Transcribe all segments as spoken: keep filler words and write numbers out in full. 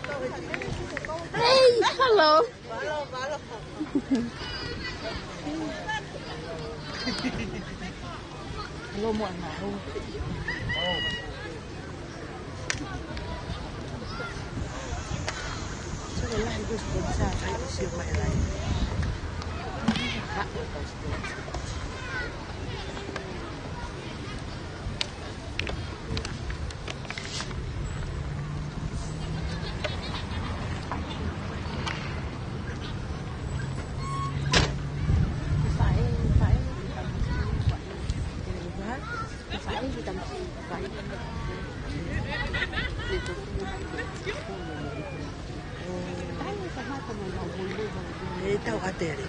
Hey, hello. Hello, mo ana. So the line goes to the side, I see my line. That one goes to the side. Ē, tau ʻatele.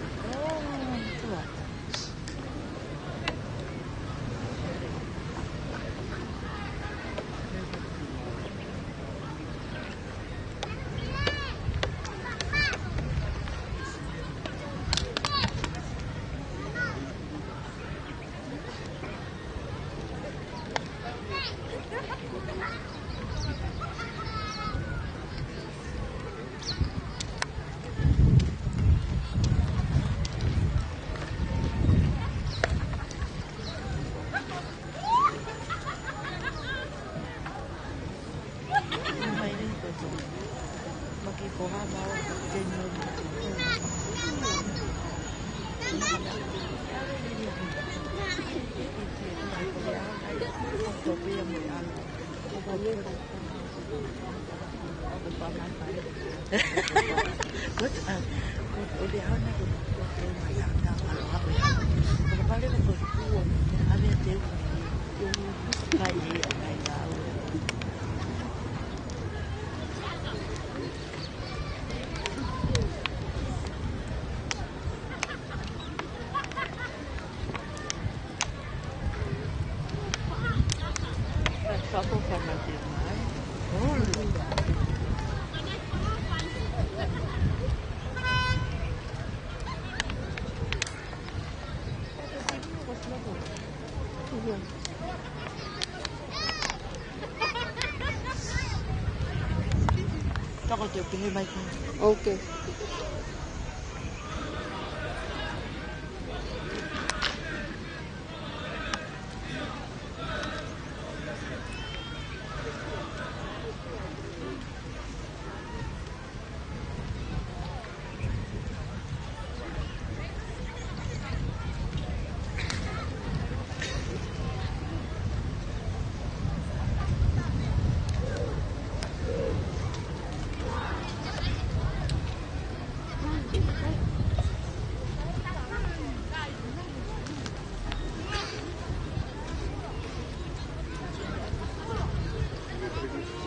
Toko te pehē mai ko. Okay.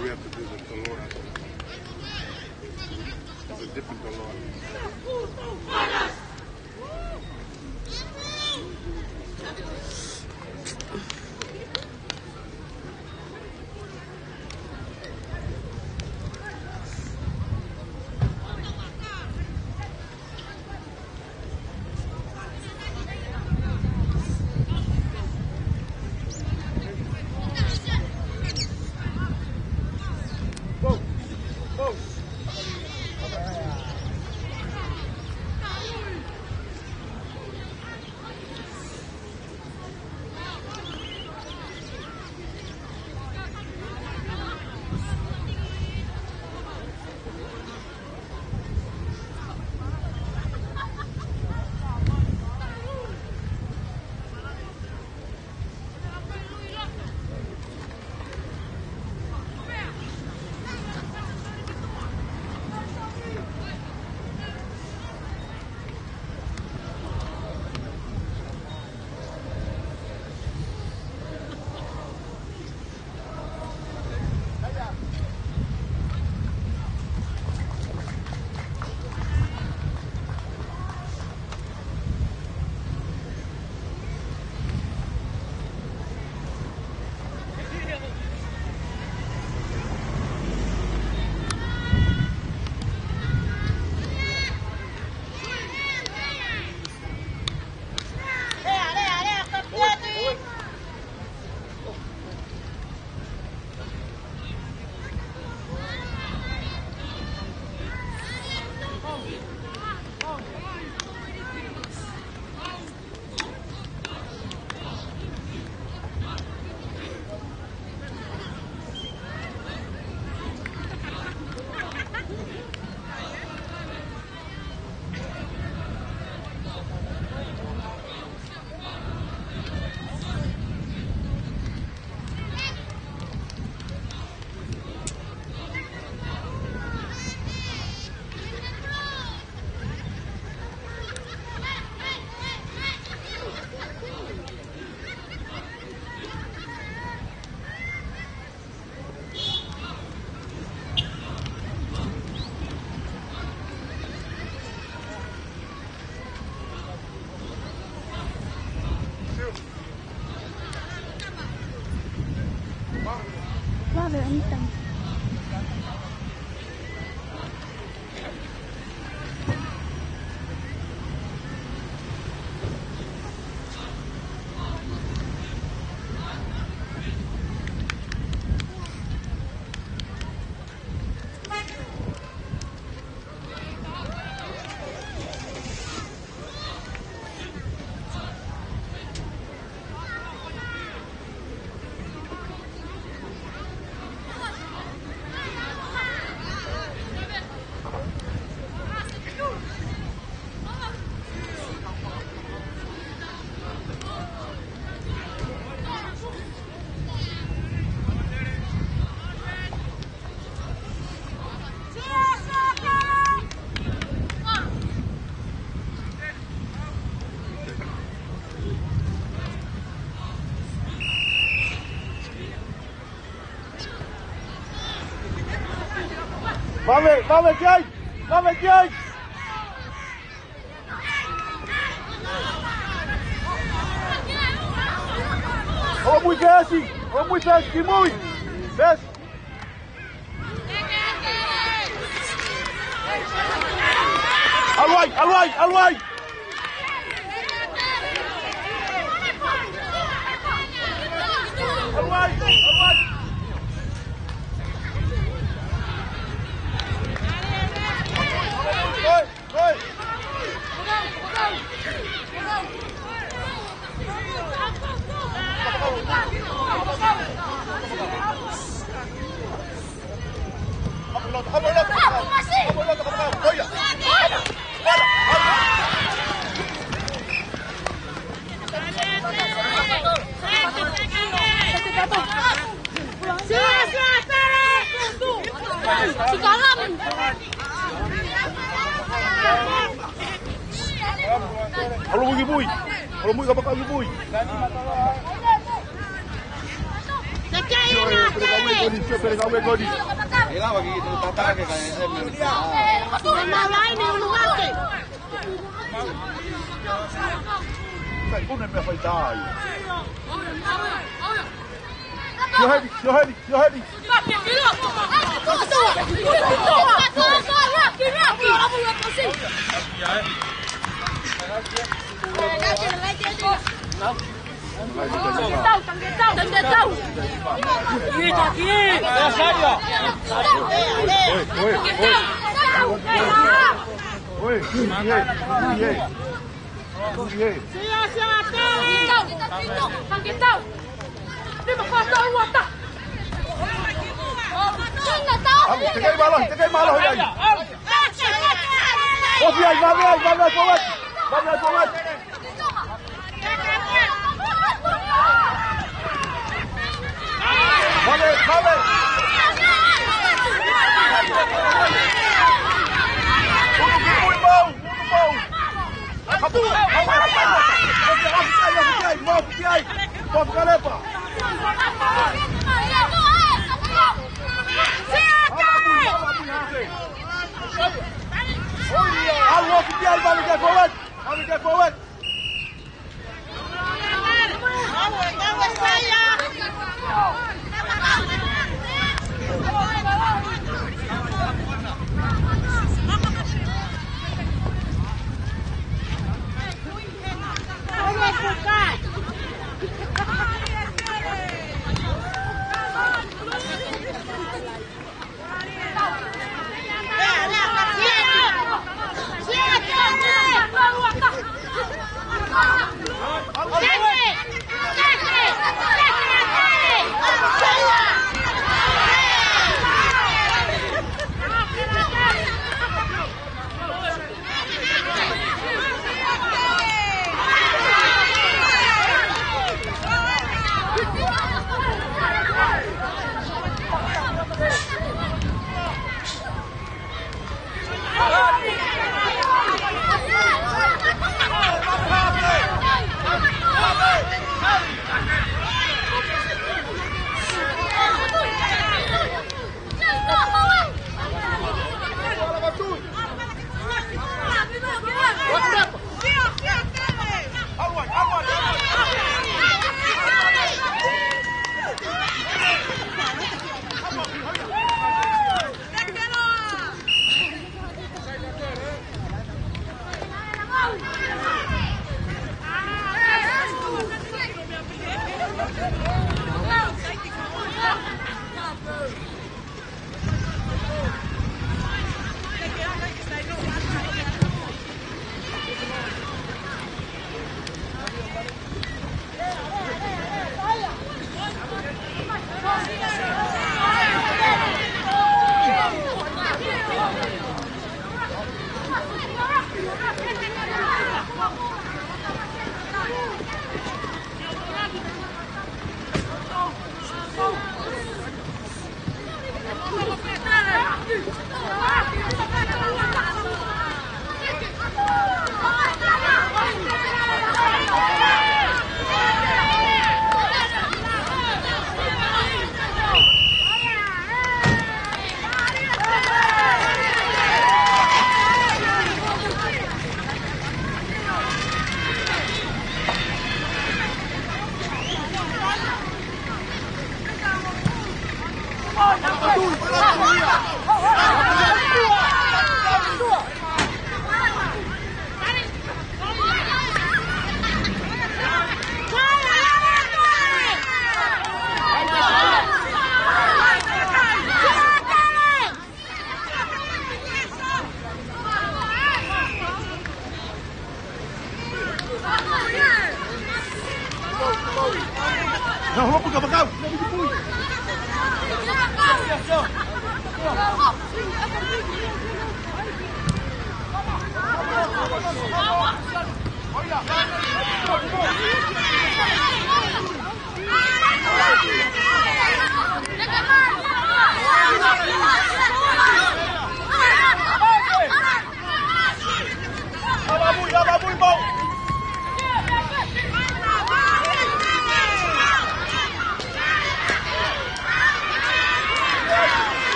We have to do the Dolores. It's a different Dolores. Vave, vave ki ai! Vave ki ai! ʻOmui Pesi! ʻOmui Pesi ki mui! Pesi! ʻAlu ai! ʻAlu ai! ʻAlu ai! ʻAlu ai! ʻAlu ai! ʻOi! ʻOi! ʻAlu mui ki mui. ʻAlu mui kapakau ki mui. Sio e, pele kau e koni, sio pele kau e koni. Sai, kune meʻa fai tā ia. Sio heni, sio heni, sio heni. Au, te kei mālohi, te kei mālohi ai. Ofi ai, vave ai, vave ai, forward. Vave ai, forward. Vave, vave. Unu ki mui mau, unu mau.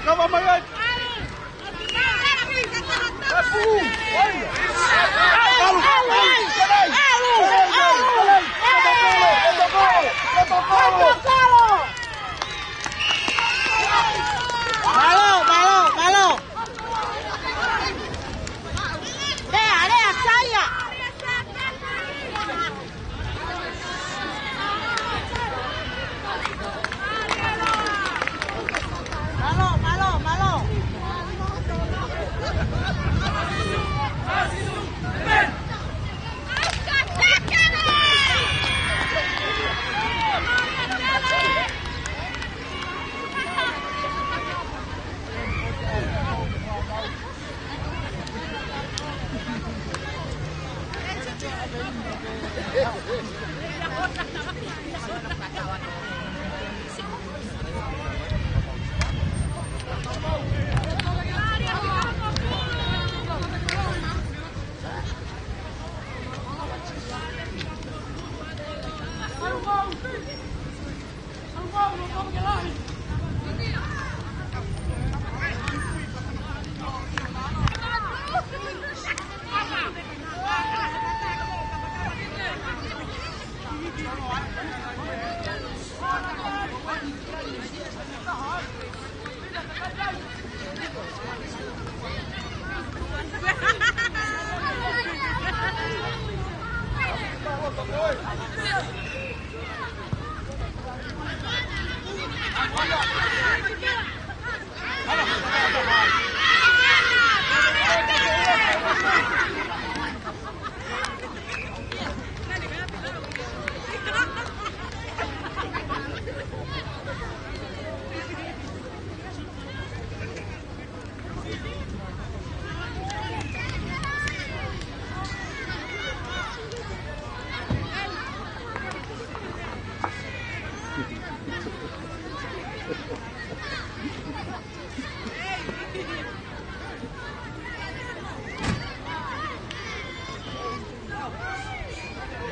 Kava mai ai. Mālō, mālō, mālō. Lea, lea, saia. Mālō, mālō, mālō.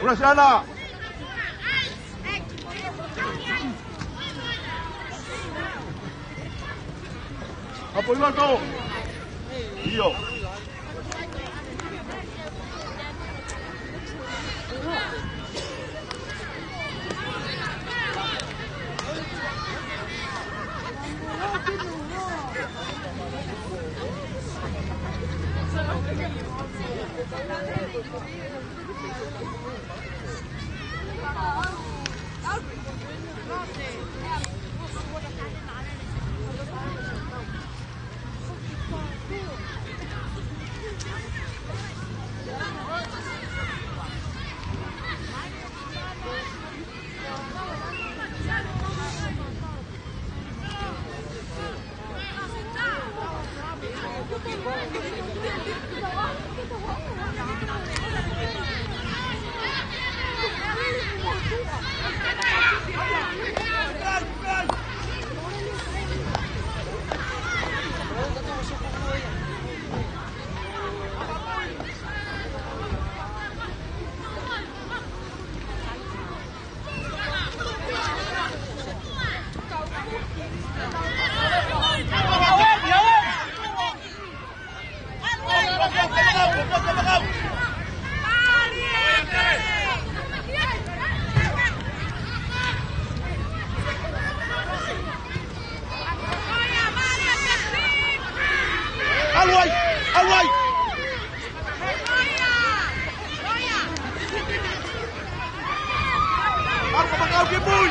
Graciana. Apo i loto. ʻIo. ʻAlu ai! ʻAlu ai! ʻAlu Kapakau ki mui!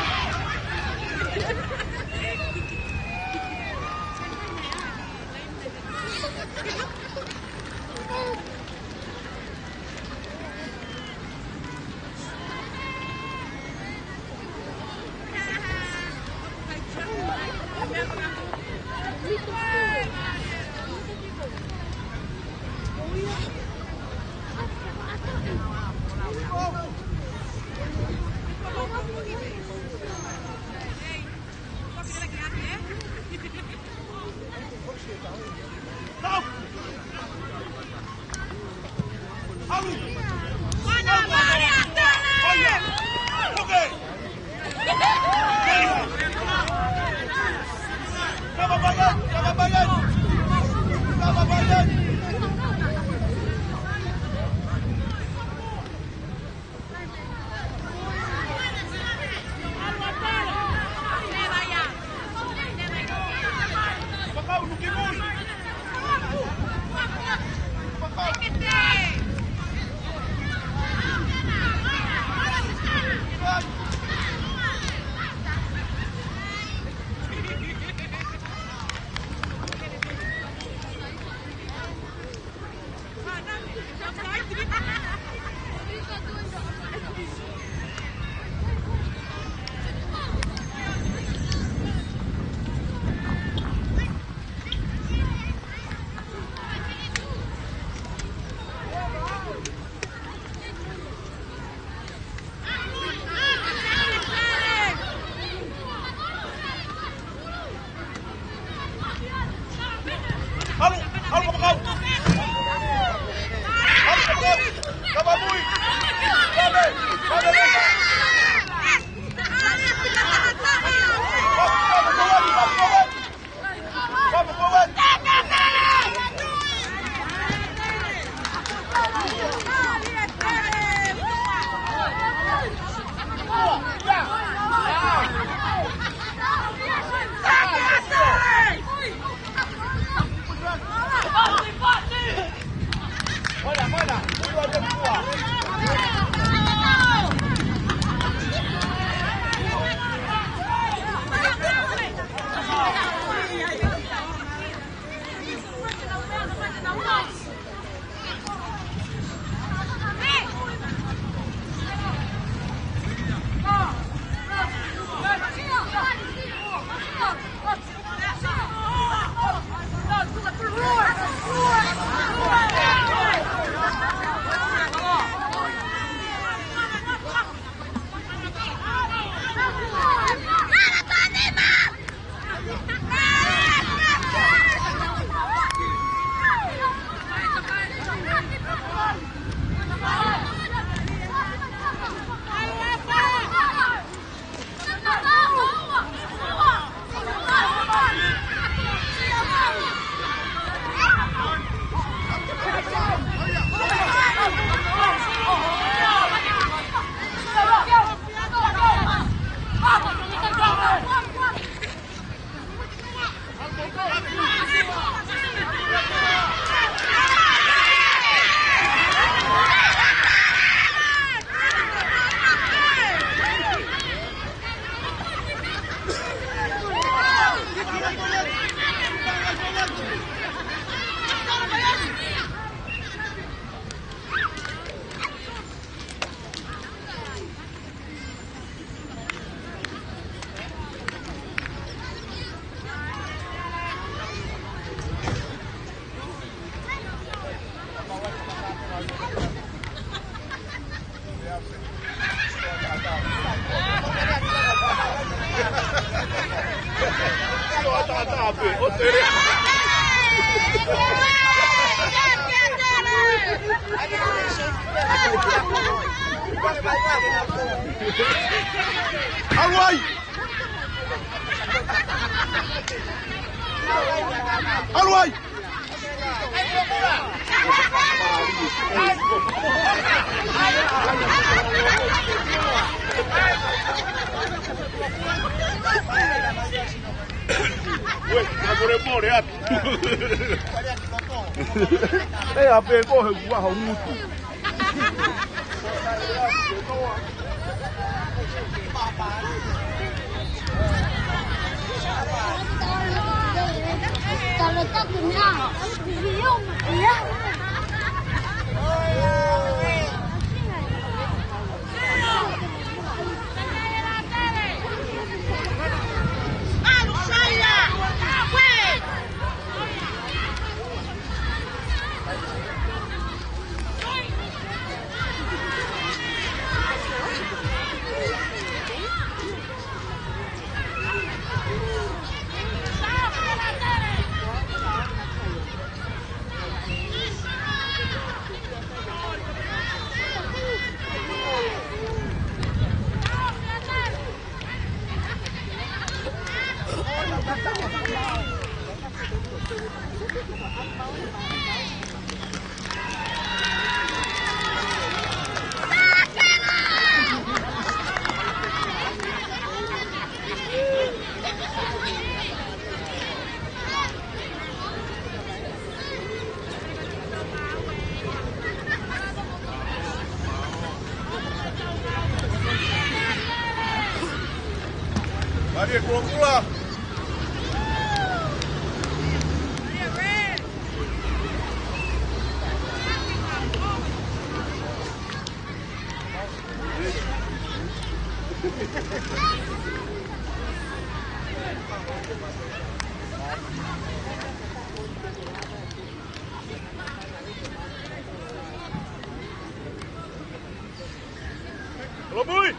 ʻAlu ai! ʻAlu ai! ʻE, a pe ko he kua ho ngutu. Mari e kuakua. Lobui!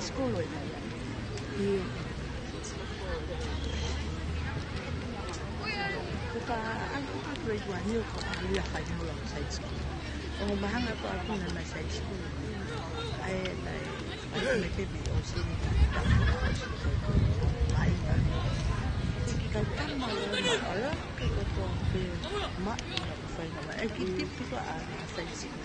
School ē. ʻIo. Ko ka, a, a grade one ʻio, ko ka ʻi ai e fai mo la side school. Ko e mahanga ko ʻaku naʻe side school. ʻAi, ʻai, ʻai, me ke bi o si ni. Mai, mai. Ka tama o ma, ala, ko to pe ma, fai ma. E ki tipi ko a, a side school.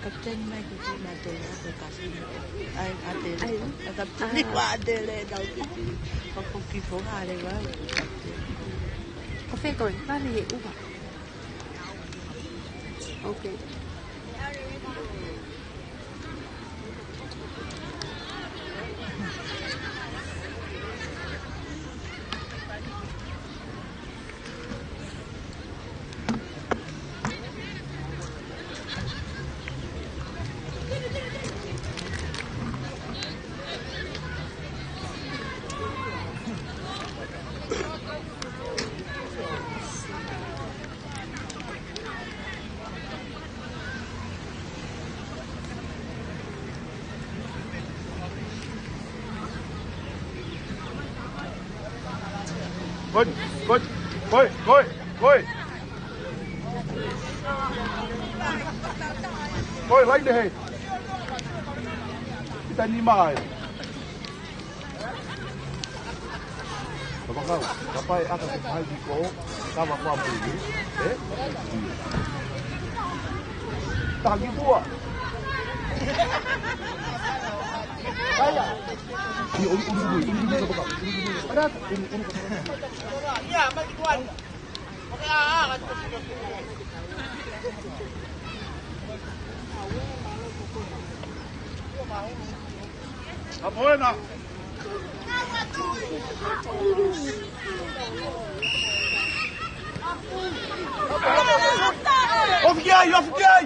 Kapiteni mai ko te ma te la ko kasi. ʻAi, ʻa te. ʻAi. ʻA kapiteni ko ʻa te le na o ki. Pako ki fo ha le wa. Ko fē koe, vale he upa. Okay. Koe, koe, koe, koe, koe. Koe, laine hē. Kita ni mai. Kapakau, kapai aka ke hai di ko, kava kua puli, eh? Taki kua. Kaya. Ini ulu, ulu, ulu, ulu, kapakau. Ulu, ulu, ulu, kapakau. Iya, mai di kua. Apoena. Ofi ki ai, ofi ki ai.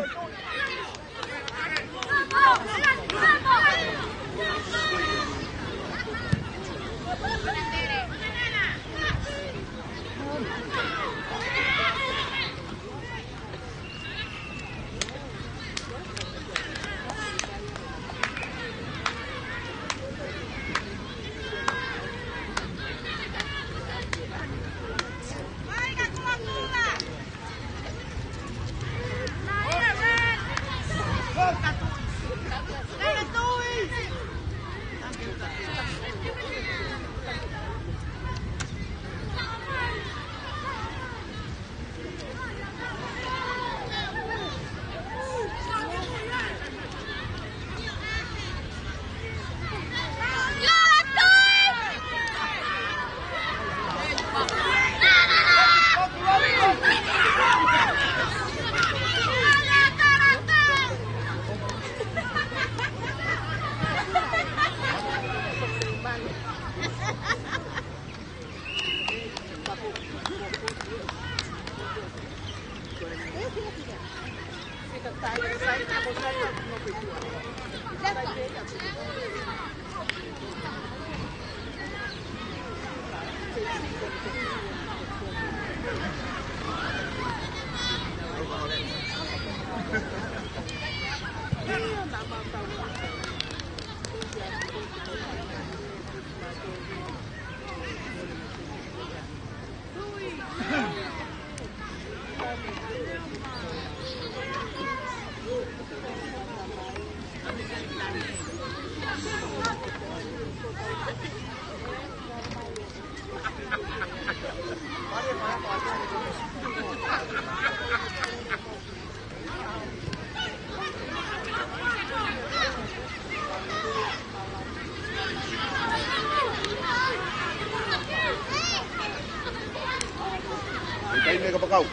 Kai me kapakau.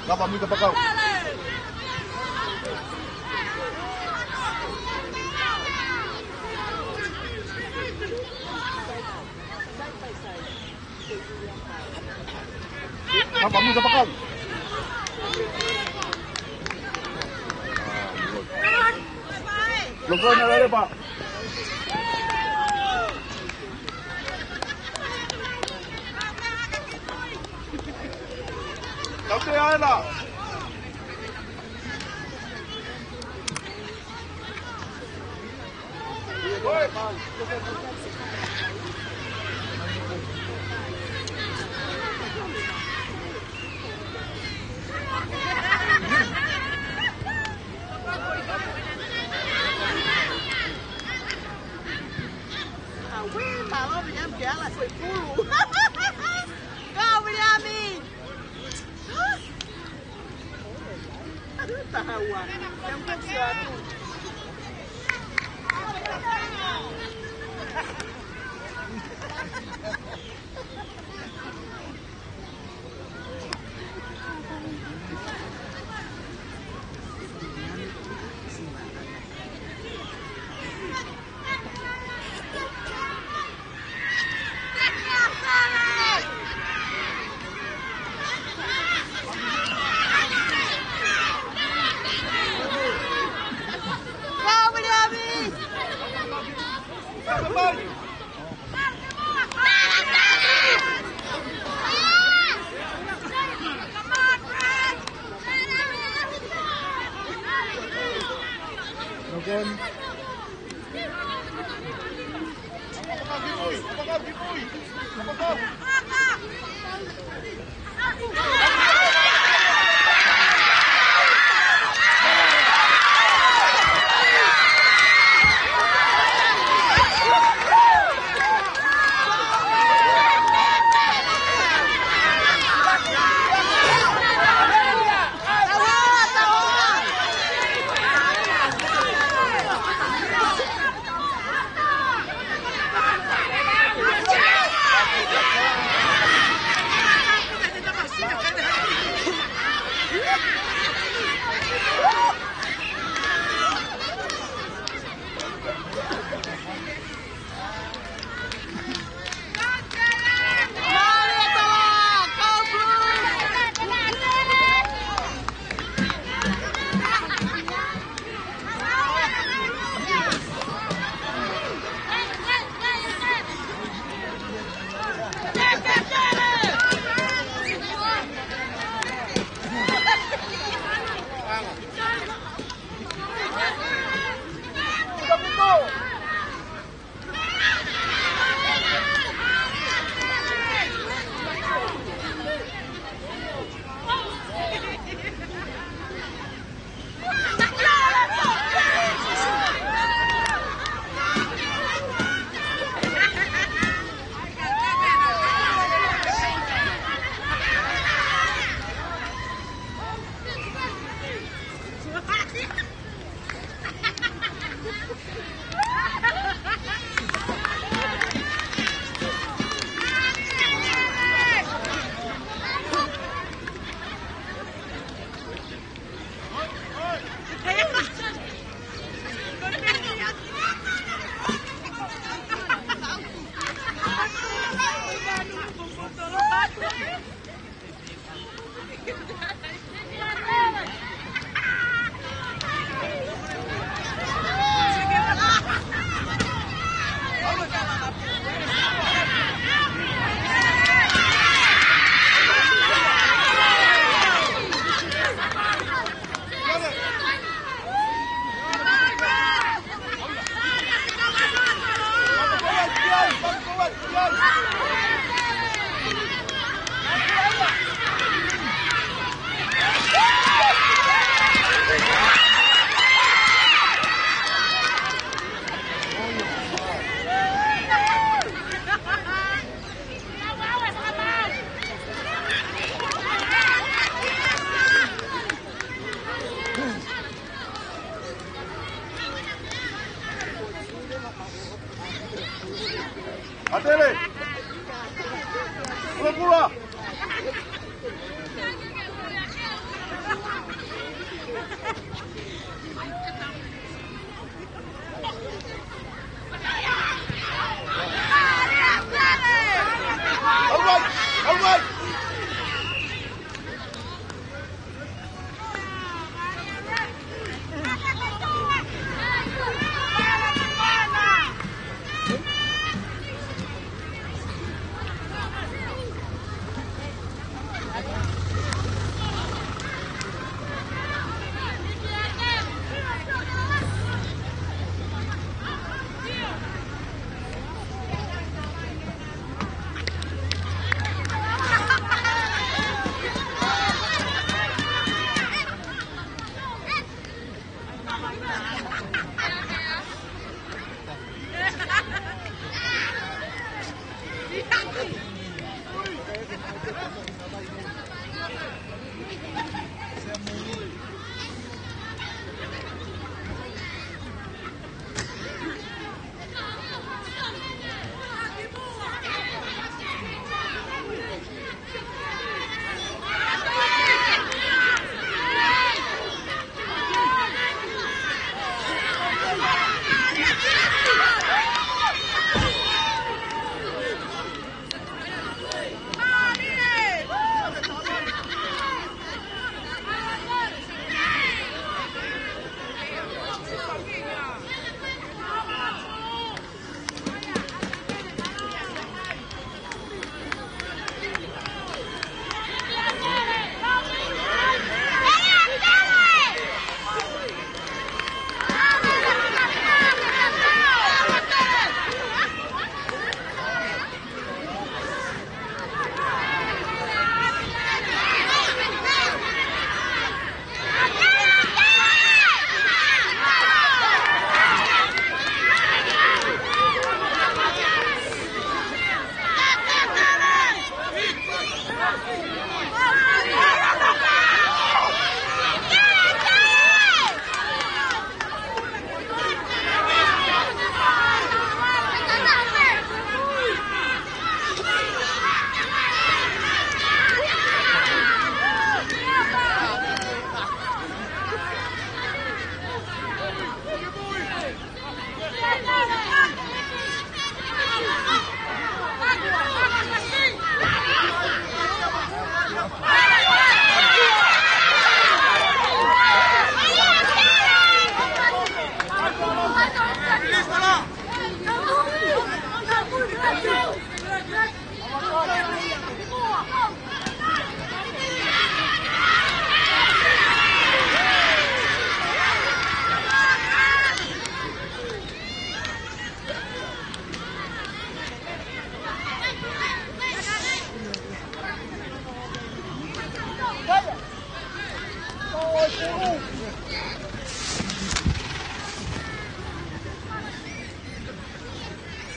Kapa mui kapakau. Kapa mui kapakau. Loko na lele pa. Tau te aela. Aue, mālō, Viliami, ke ala ko e pulu. Go, Viliami! Taha ua. Yang kau siapa? Again.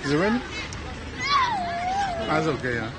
Is it raining? Ah, it's okay, yeah.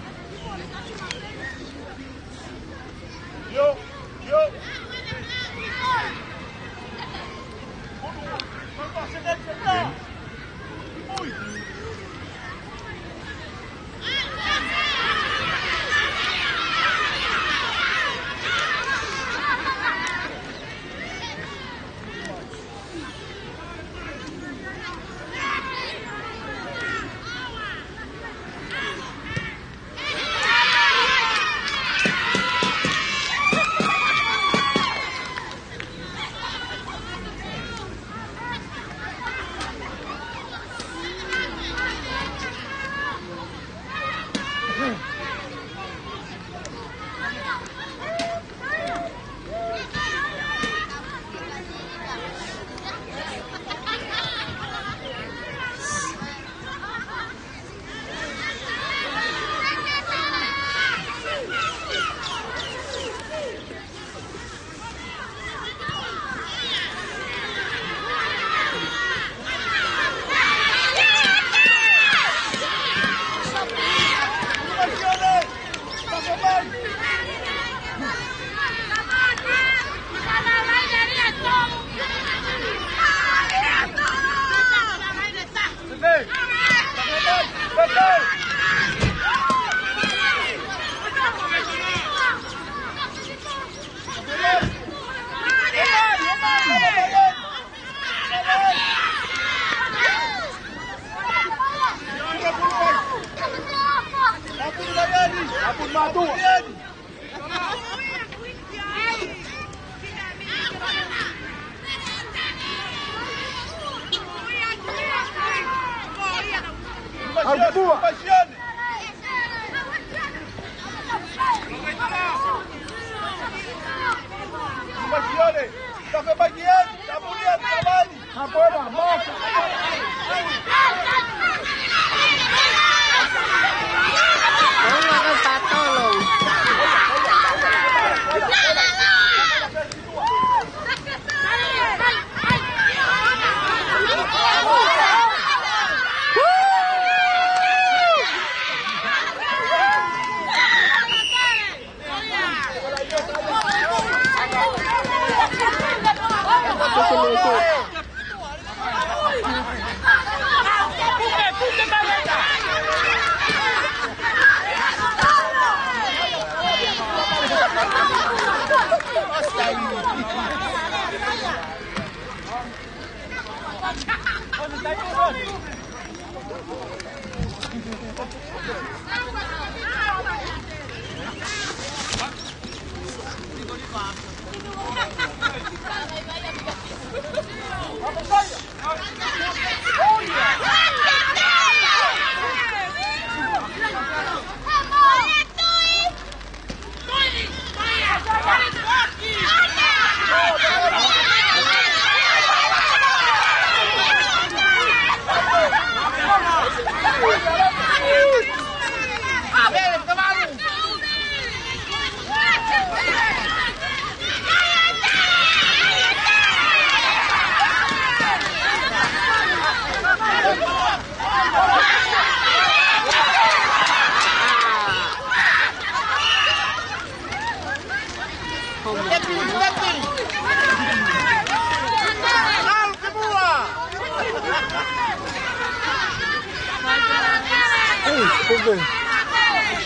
Hey, okay.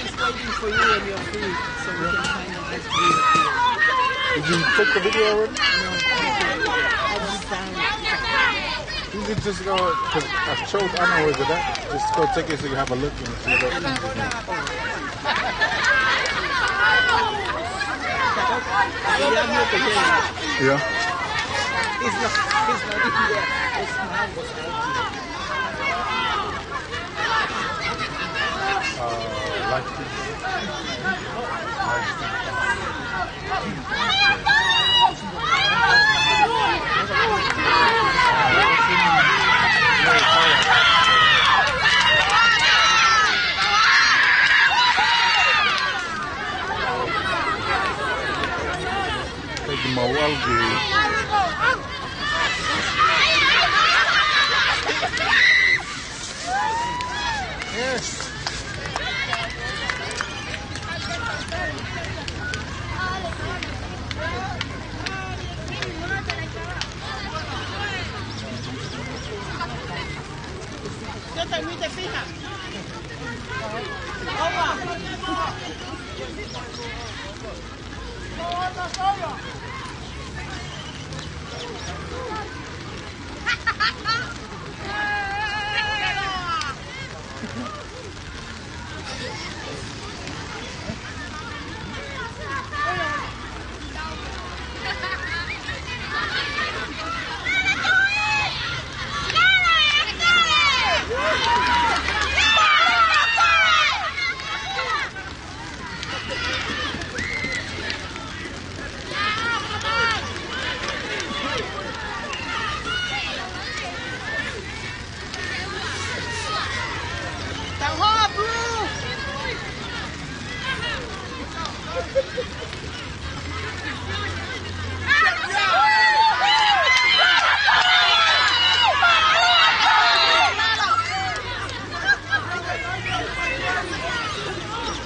Just waiting for you and your food so we can find a nice view. Did you take the video already? No, I just, I just found it. You could just go, 'cause I chose, I know where it's at. Just go take it so you have a look and see what. Yeah. It's not, it's not here. It's not. Uh, life Mau ʻalu ki.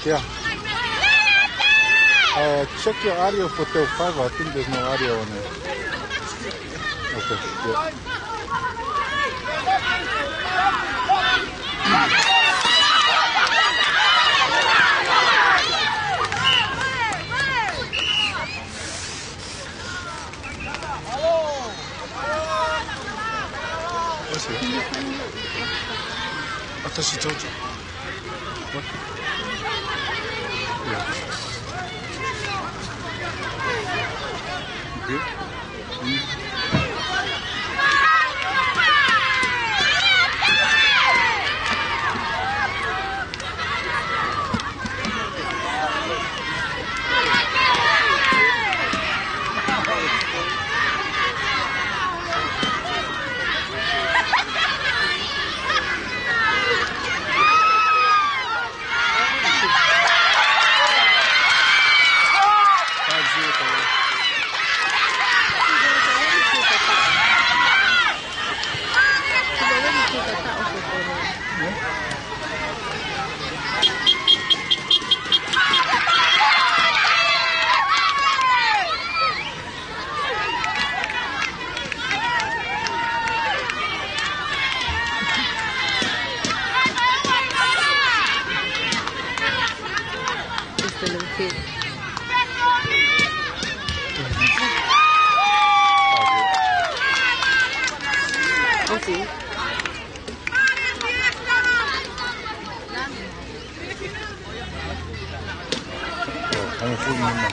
Yeah. Uh, check your audio for Teufaivah. I think there's no audio on there. Okay, yeah. What's it? Atashi Jojo. What? Yeah. You good? Mm. Just a little kid. Okay. Oh, hongofulu nima.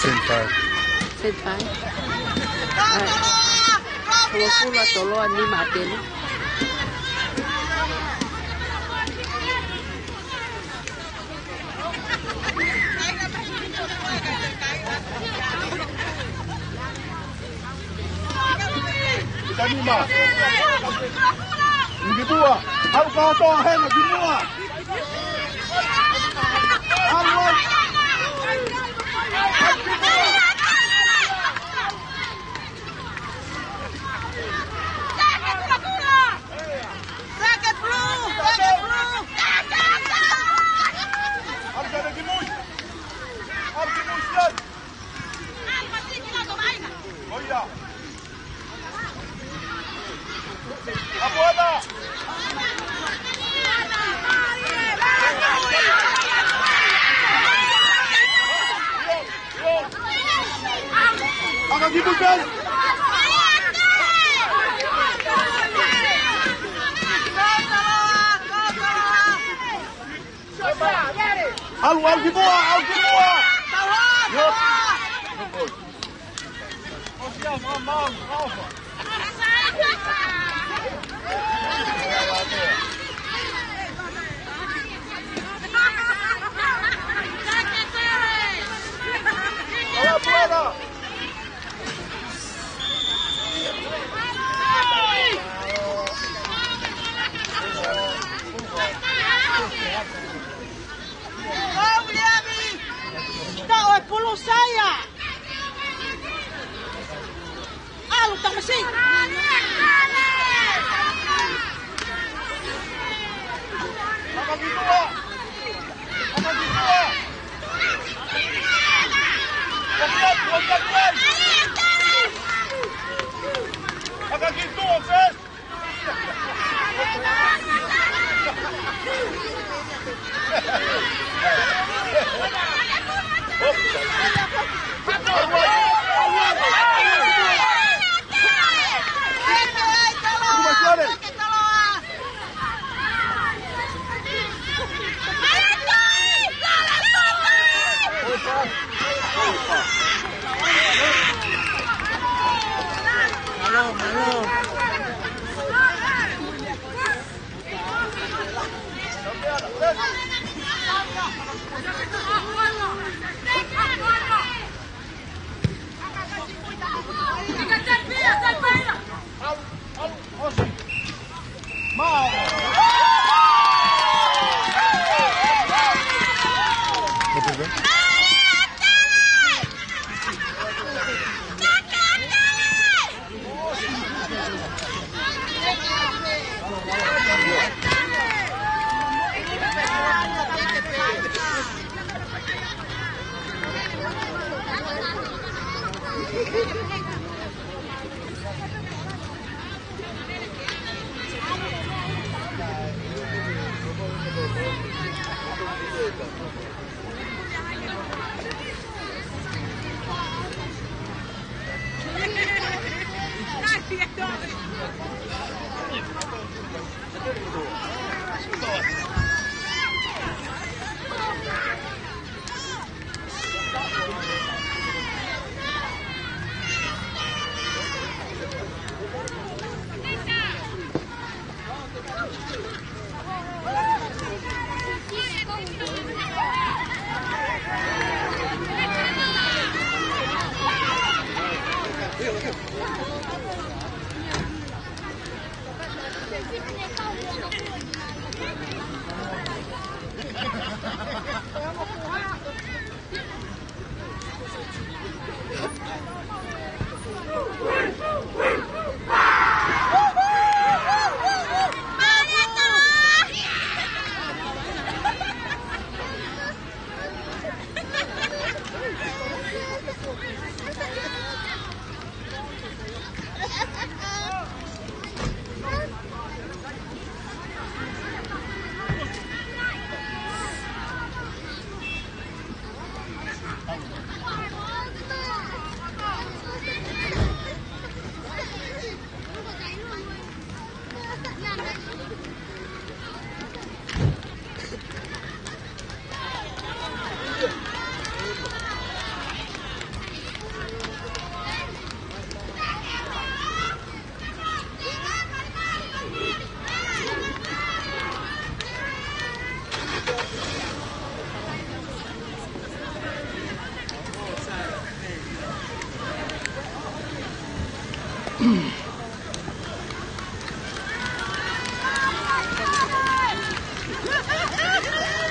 Ten five. Ten five. All right. Hongofulu ʻa Toloa, nima ʻa Telu. Kita nima. Ki muʻa. ʻAlu kātoa hena ki muʻa. ʻAlu, ʻalu. Jacket blue! Jacket blue! ʻAlu ki mui. ʻAlu ki mui, Sian. ʻOia. ʻApo ana. ʻAlu ki mui, Sian. ʻAlu, ʻalu ki muʻa, ʻalu ki muʻa. Yep. ʻAlu, brother. Saia! ʻAlu, tamasiʻi! Haka ki tuʻa! Haka ki tuʻa! Haka ki tuʻa! Haka ki tuʻa, first!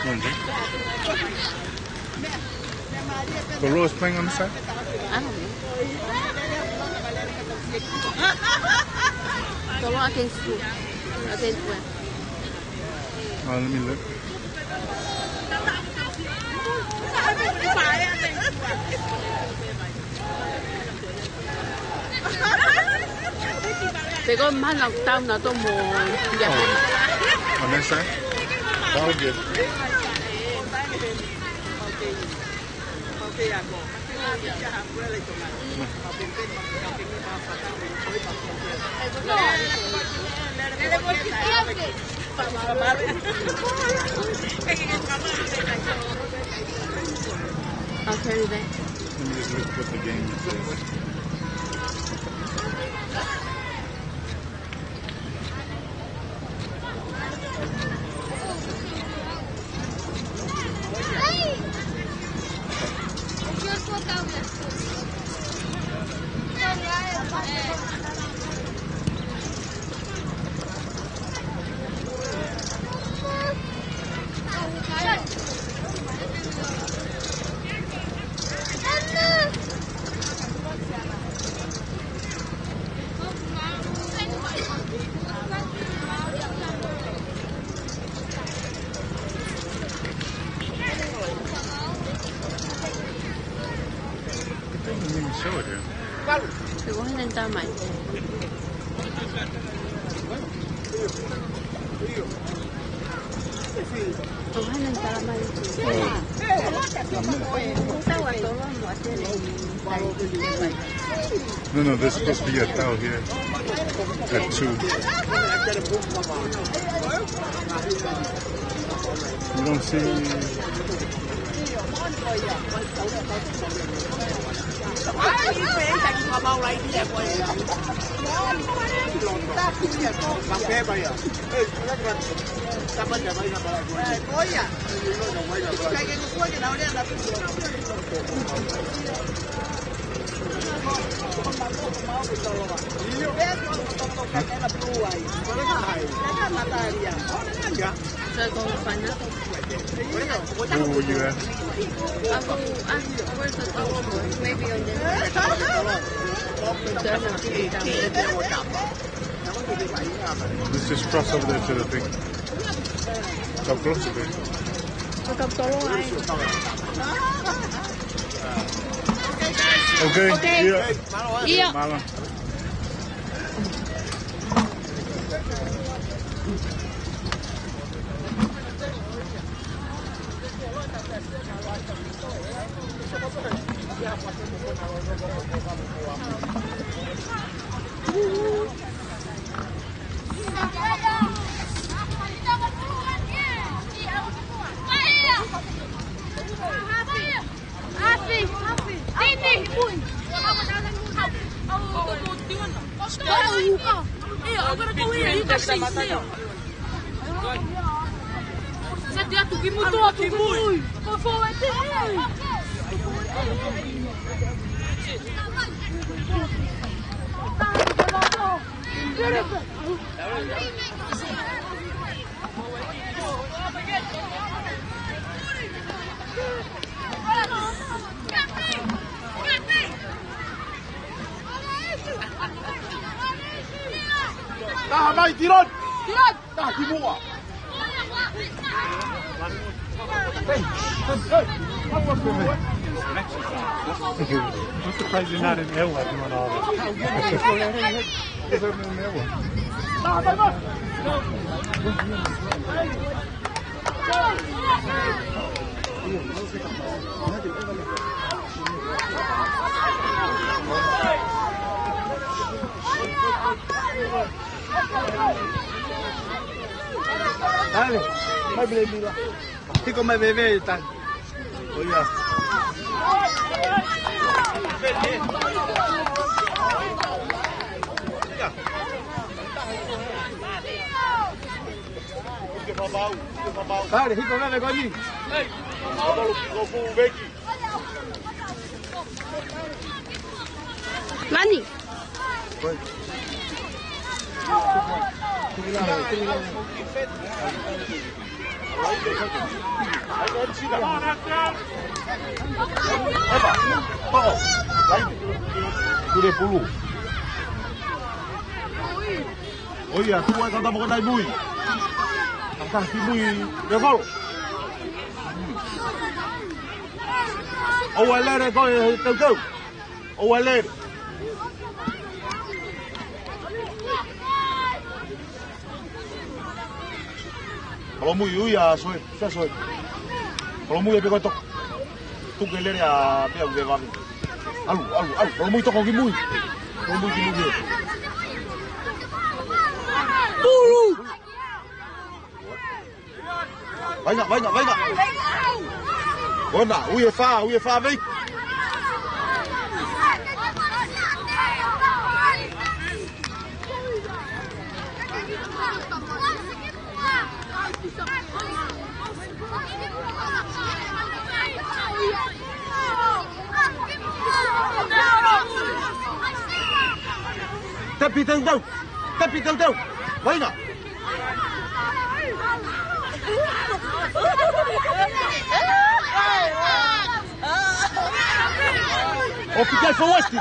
What is it? Toloa is playing on the side? I don't know. Toloa against who? Against where? Uh, let me look. Pea ko e mana tau na to mo ia. Oh. On this side? That was good. I'll carry that. Let me just look what the game is. Show it here. Tukuhinen tamai. Tukuhinen tamai. No, no, there's supposed to be a towel here at two. You don't see. What were you at? I'll go ask, where's the door? Maybe on this side. Let's just cross over there to the thing. Come close a bit. Okay, okay. Yeah. Yeah. Mālō. Taha mai, Tironi! Tironi! Taha ki muʻa! Hey, hey, hey, what was the name? I'm surprised you're not in Ewa doing all this. Is there an Ewa? Dale, mai pele mila. Hiko mai veve tan. ʻOia. Dale, hiko veve ko eni. Lani. Tule pulu. ʻOia, tuʻu ai ka tapa ko tai mui. Ka ki mui, le falo. ʻOua lele ko e teuteu. ʻOua lele. Holomui, ui ʻa Soe, sia Soe. Holomui ʻe pē ko e toko. Tuku e lele ʻa pea ue vave. ʻAlu, ʻalu, ʻalu. Holomui toko ki mui. Holomui ki mui. Pulu! Vainga, vainga, vainga. Ona, ui e fā, ui e fā vei. Tepi teuteu, tepi teuteu. Vainga. ʻO pika e fo West.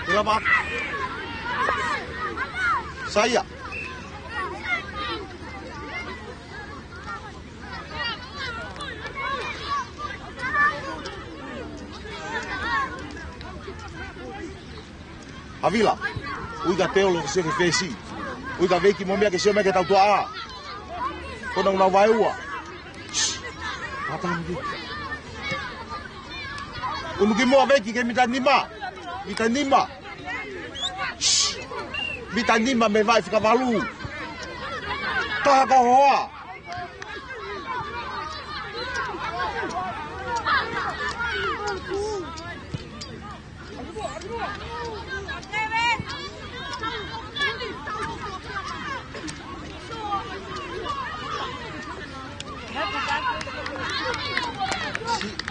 Lava. Saia. Havila. ʻUi ka Teolo ke sio ki he fesi. ʻUi ka Veiki mo meʻa ke sio mai ki he tautuʻa. Ko ʻenau nau vaeua. Shh. Mata ni ki. ʻUnuki muʻa Veiki ke mita nima. Mita nima. Shh. Mita nima mei he vaʻe fika valu. Taha ko hoa.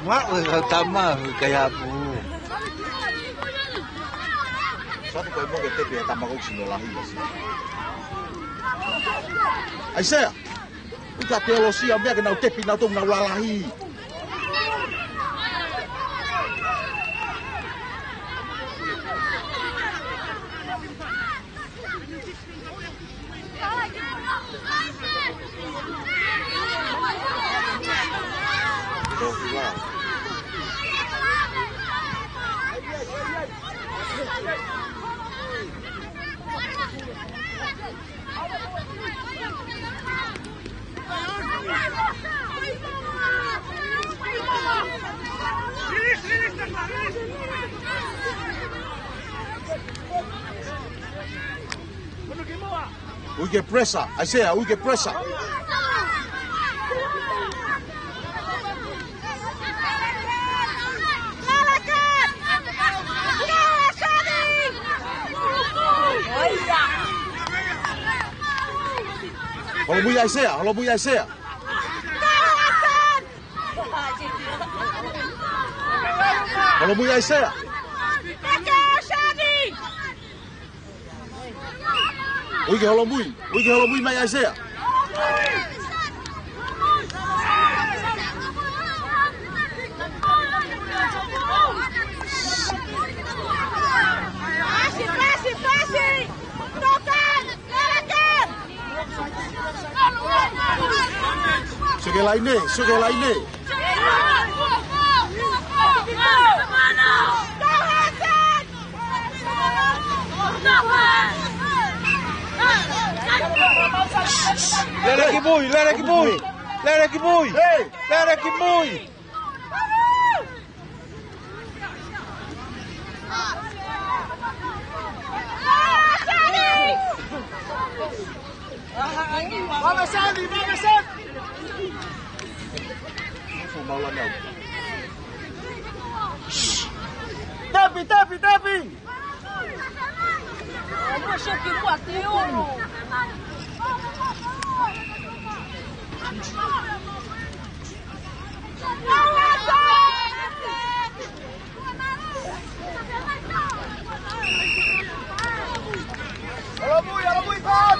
Maʻu e kau tama, ʻikai hapu. Satu ko e moke tepi e tama ko sino lahi. ʻAisea. ʻUi ka Teolosia meʻa ke nau tepi nau tau nau lalahi. ʻUi ke pressure, ʻAisea, ʻui ke pressure. Holomui ʻAisea, holomui ʻAisea. Holomui ʻAisea. ʻUi ke holomui, ʻui ke holomui mai ʻAisea. Pasi, pasi, pasi. Toka, toka. Sio ki he laine, sio ki he laine. Lele ki mui, lele ki mui, lele ki mui, lele ki mui. Vave Sani, vave Sani. Tepi, tepi, tepi.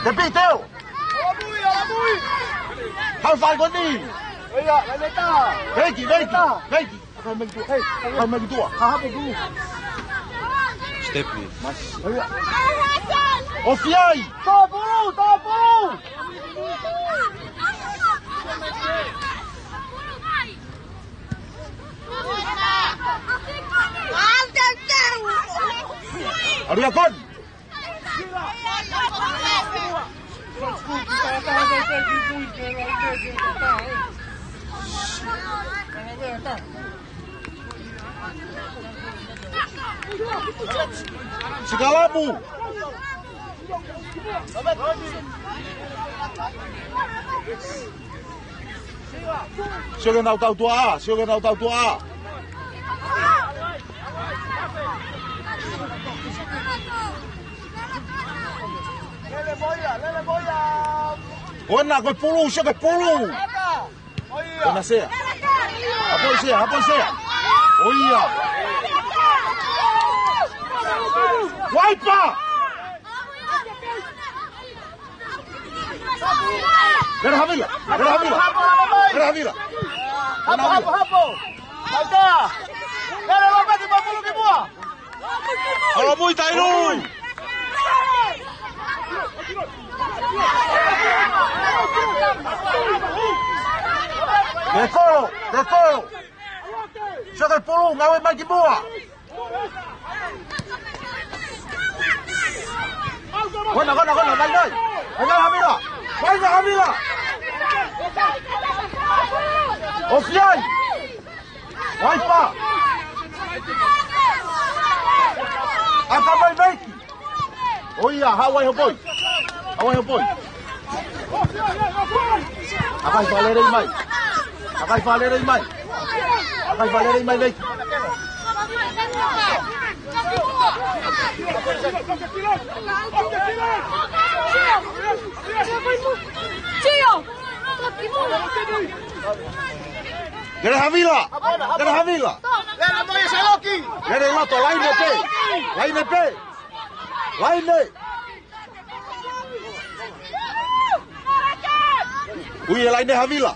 Tepi, Teo. Haʻu fai ko eni. Veiki, veiki, veiki. Haʻu mai ki tuʻa. Hei, haʻu mai ki tuʻa. Step ni. ʻOfi ai. Tōpulu, tōpulu. ʻAlu ia kon. Sikalapu. Sio ki heʻenau tautuʻa, sio ki heʻenau tautuʻa. Ko ena ko e pulu, sio ki he pulu. Ko ena Sea. Hapoi Sea, hapoi Sea. ʻOia. Waipa! Lele Havila, lele Havila. Lele Havila. Hapo, hapo, hapo. Tautea. Lele lopeti papulu ki muʻa. Alo mui tainu. Te kolo, te kolo. Sio ki he pulu, ngāue mai ki muʻa. Kona, kona, kona, vai, vai. Vai, vai, Havila. Vai, vai, Havila. ʻOsi ai. Vai, pā. ʻAka mai, Veiki. ʻOia, haʻu ai ho poi. Haʻu ai ho poi. ʻAkai fakalelei mai. ʻAkai fakalelei mai. ʻAkai fakalelei mai, Veiki. Lele Havila. Lele Havila. Lele loto, laine pē. Laine pē. Laine. Ui e laine Havila.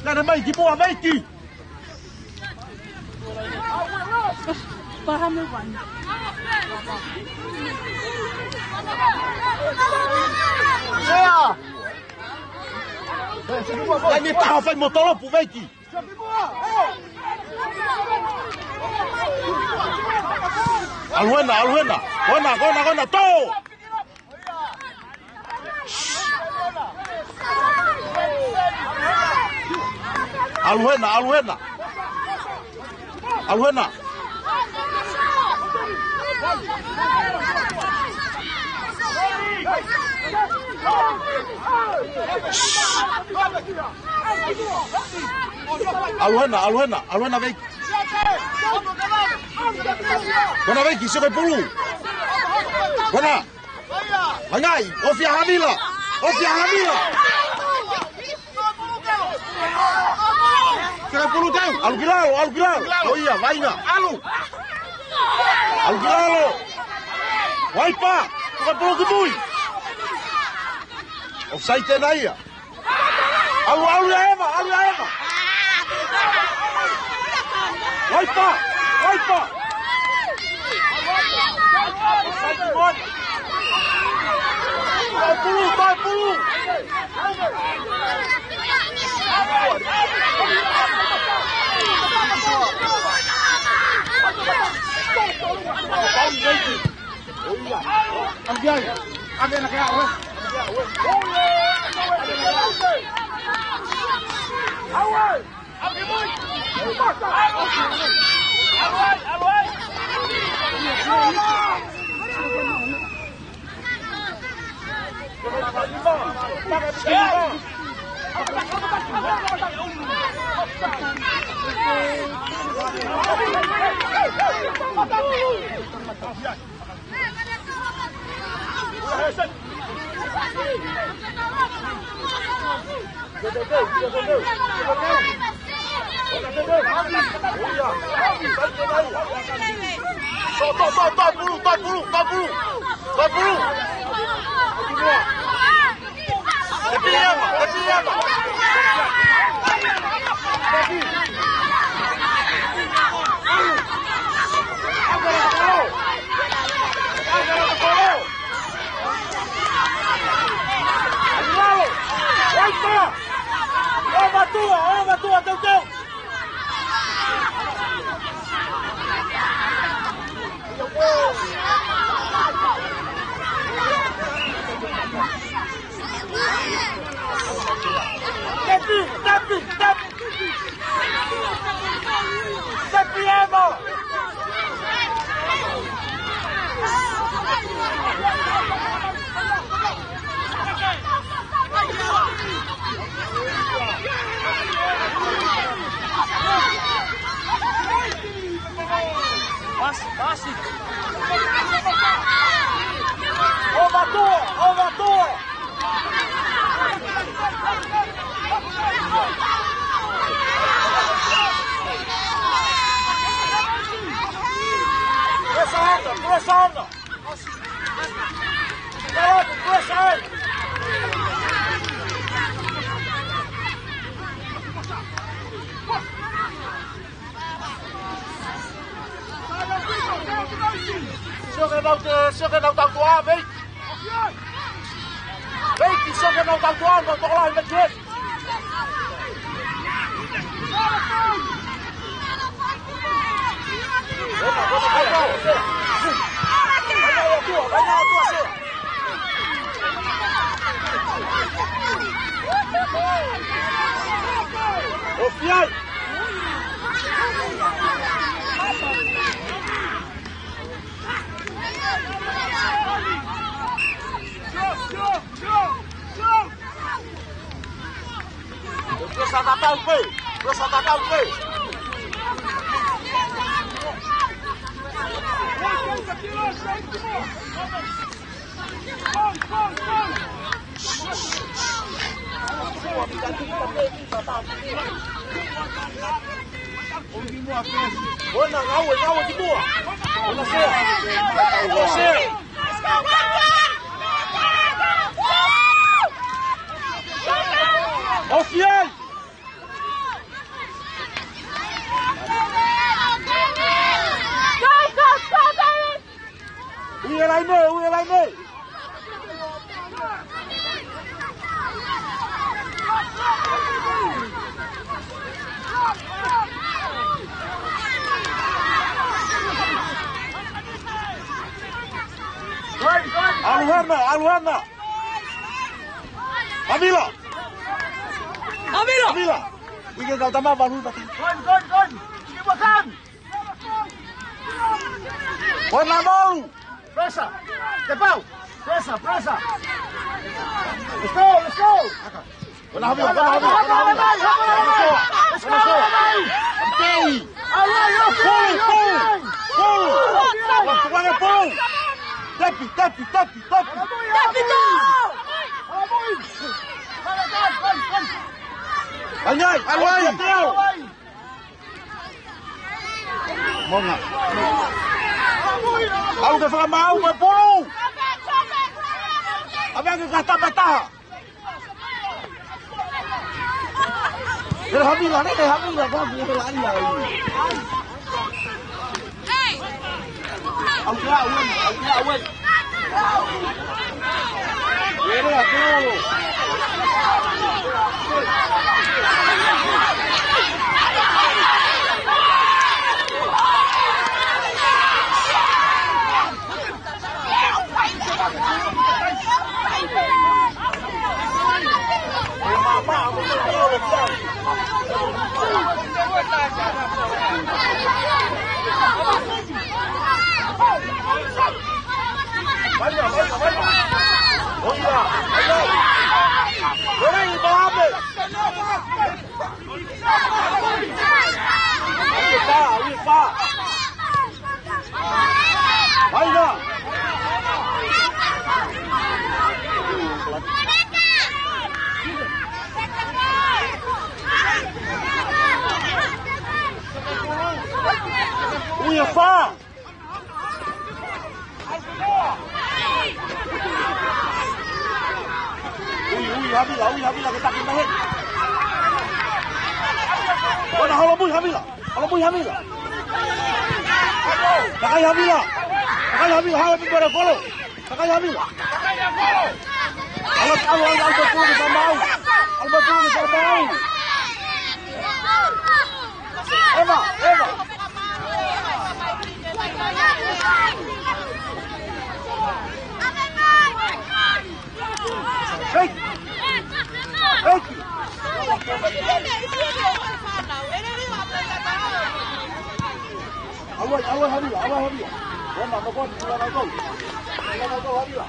Lele mai ki muʻa, Veiki. Sea. Laine taha fai mo tolopu, Veiki. ʻAlu hena, ʻalu hena. Kona, kona, kona, tō. ʻAlu hena, ʻalu hena. ʻAlu hena. ʻAlu hena, ʻalu hena, ʻalu hena, Veiki. Kona, Veiki, sio ki he pulu. Kona. Vaingai, ofi ʻa Havila. Ofi ʻa Havila. Sio ki he pulu, teu. ʻAlu ki lalo, ʻalu ki lalo. ʻOia, vainga, ʻalu. ʻAlu ki lalo. Vai pā. Sio ki he pulu ki mui. ʻOfsaiti ena ia. ʻAlu, ʻalu ia Eva, ʻalu ia Eva. Vai pā, vai pā. Sai ki moni. Toe pulu, toe pulu. Tō, tō, tō, tō, pulu, tō, pulu, tō, pulu. Tō, pulu. Te pili ʻe Ema, te pili ʻe Ema. ʻOvatua, ʻovatua, teuteu. Tepi, tepi, tepi. Tepi Ema. Pasi, pasi. ʻOvatua, ʻovatua. Pressure ʻana, pressure ʻana. Pressure ʻana. Sio ke nau te, sio ke nau tau tua, mei. Mei, sio ke nau tau tua, nau tokolahi mei te. ʻOfi ai. Pressure tatau pē. Pressure tatau pē. Ona, ngāue, ngāue ki muʻa. Ona, sea. Ona, sea. ʻOfi ai. Ui e laine, ui e laine. ʻAlu hana, ʻalu hana. Havila. Havila. Havila. Ike kau tama baru batang. Kon, kon, kon. Ike batang. Kona mau. Pressure. Te pau. Pressure, pressure. Let's go, let's go. Kona Havila, kona Havila, kona Havila. Let's go, let's go. Pulu, pulu, pulu. Tepi, tepi, tepi, tepi. Tepi to. Ai, ai, ai, ai. Monga. ʻAlu ke fakamaau ko e pulu. ʻAve ange ka tapa taha. Lele Havila, lele Havila, ka ku lele ai ai. ʻAu ke aʻu eni, ʻau ke aʻu eni. Lele a ke aʻu. ʻAlu mui Havila. ʻAlu mui Havila. Takai Havila. Takai Havila. Haʻu e pipere kolo. Takai Havila. ʻAlu, ʻalu, ʻalu, ʻalu, ʻalu, ʻalu, ʻalu. Eva, Eva. Hey. Hey. ʻAlu ai, ʻalu ai Havila, ʻalu ai Havila. Wana, no kon, wana, no kon. Wana, no kon, Havila.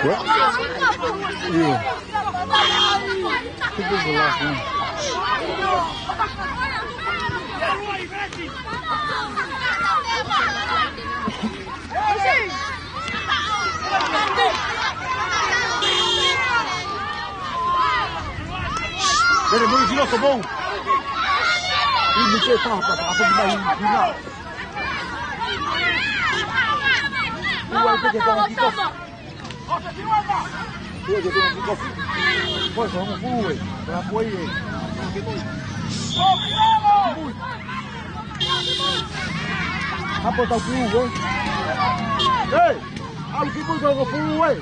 What? Yeah. I think this is the last one. Dele, mui, sino, sobou. Ini ke pa, pa, pa, apa kita ini? Kita. Ua itu kita, kita. Ua itu kita, kita. Ua sama pue. Berapa pue? Apa tahu pue? Hei. ʻAlu ki mui ka ko pulu ē.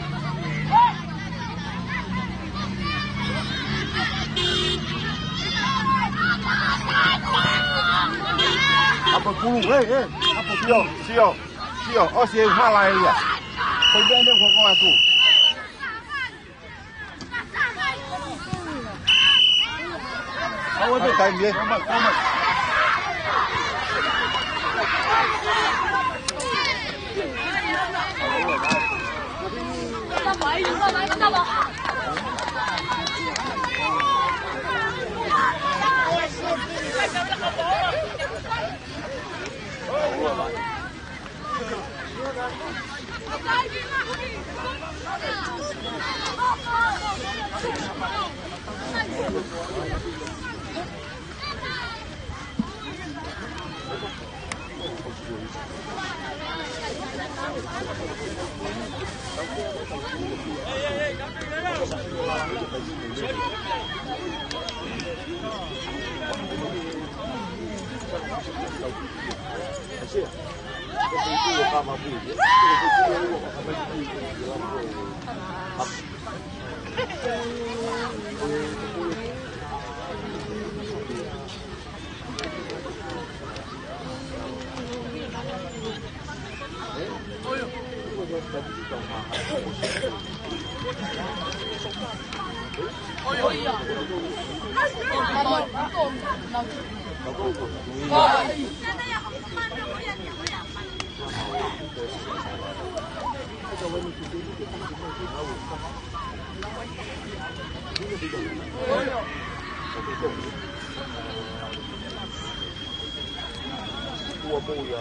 Apa pulu ē, ē. Apa sio, sio, sio. ʻOsi e hala e ia. Ko ia ne ko ko atu. Aua te taimi ē. Ua pō ia.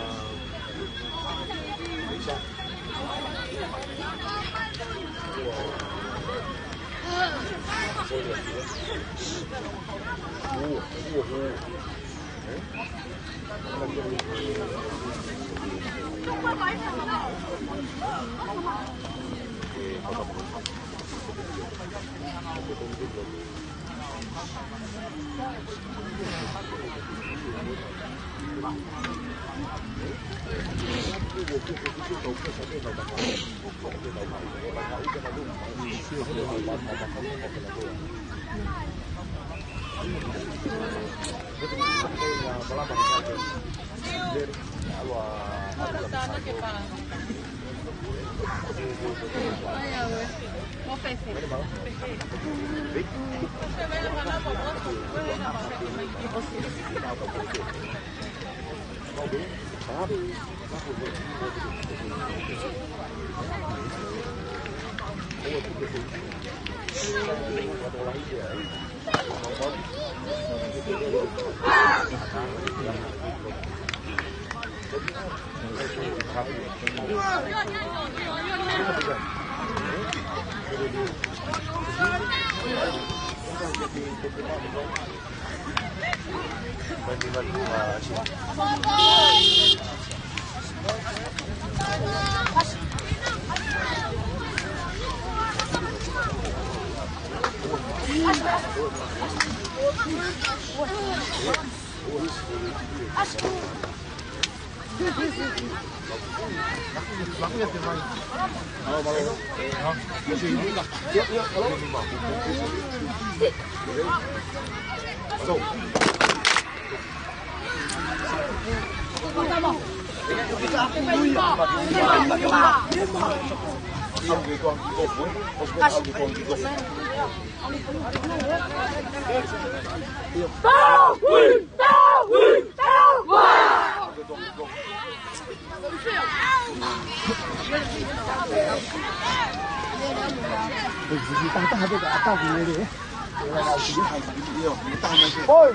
Oi,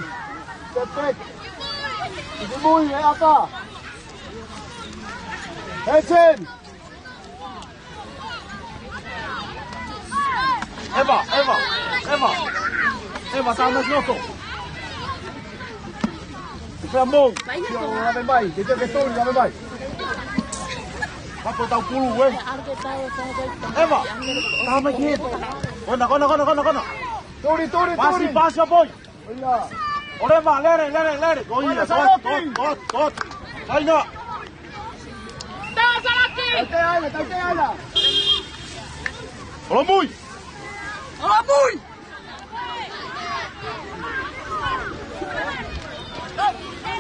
step back. Itu mui, eh, apa? Action! Eva, Eva, Eva. Eva, tā mai ki loto. Pea mou. Lave mai, ke te ke tolu, lave mai. Kapo tau pulu, eh. Eva, tā mai ki he. Kona, kona, kona, kona, kona. Tuli, tuli, pasi, tuli. Pasi, ʻo poi. ʻOleva, lele, lele, lele. ʻOia, tot, tot, tot, tot. Aina. Tau salaki. Tau te aina, tau te aina. Holomui. Holomui.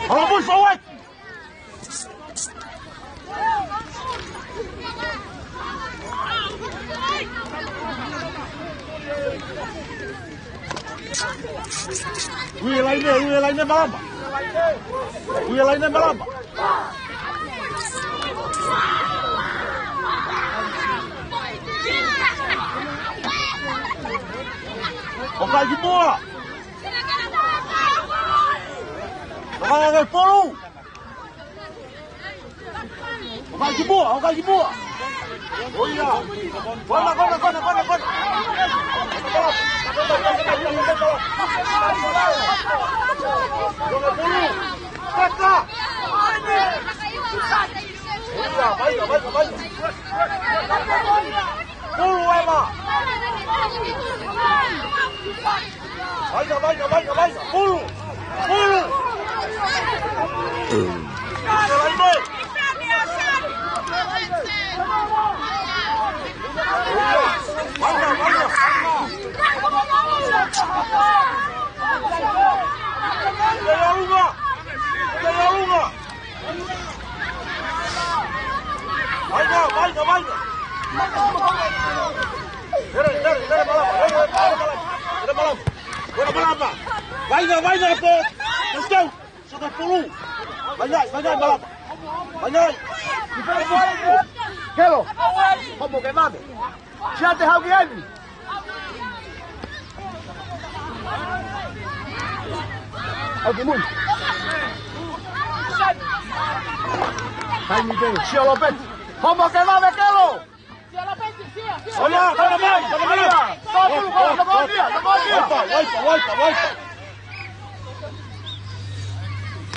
Holomui, forward. Ui e laine, ui e laine malama. Ui e laine malama. ʻOku ʻi ai ki muʻa. ʻOku ʻi ai ki muʻa, ʻoku ʻi ai ki muʻa. ʻOia. Kona, kona, kona, kona, kona. Kona pulu. Kata. ʻOia, vaika, vaika, vaika. Pulu, Eva. Vaika, vaika, vaika, vaika. Pulu. Pulu. Vaika, vaika. Te aunga. Te aunga. Vaika, vaika, vaika. Lele, lele, lele malama, lele, lele malama. Lele malama. Lele malama. Vaika, vaika, po. Let's go. Sio ki he pulu. Vaika, vaika, malama. Vaika. Kelo. Komo ke mame. Siate hau ki eni. Hau ki mui. Taimi pē, sio Lopeti. Homo ke vave kelo. Sio Lopeti, sio, sio. Hola, hola, mai, hola, mai. Sio, sio, sio, sio, sio. Waipa, waipa, waipa, waipa.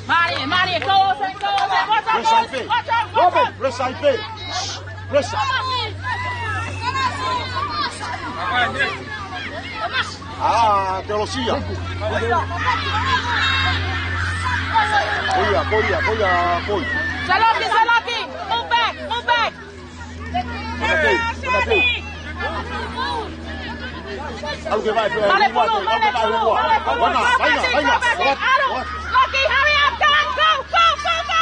Mari, Mari, go, go, go, go, go, go, go, go. Press ai pē. Press ai pē. Press. Ah, teolosia. Ko ia, ko ia, ko ia, ko ia. Saloki, Saloki, move back, move back. Kena pē, kena pē. Alu ke vai, pē, male pulu, male pulu, male pulu. Wana, vaina, vaina. Alu, Loki, hurry up, go, go, go, go, go.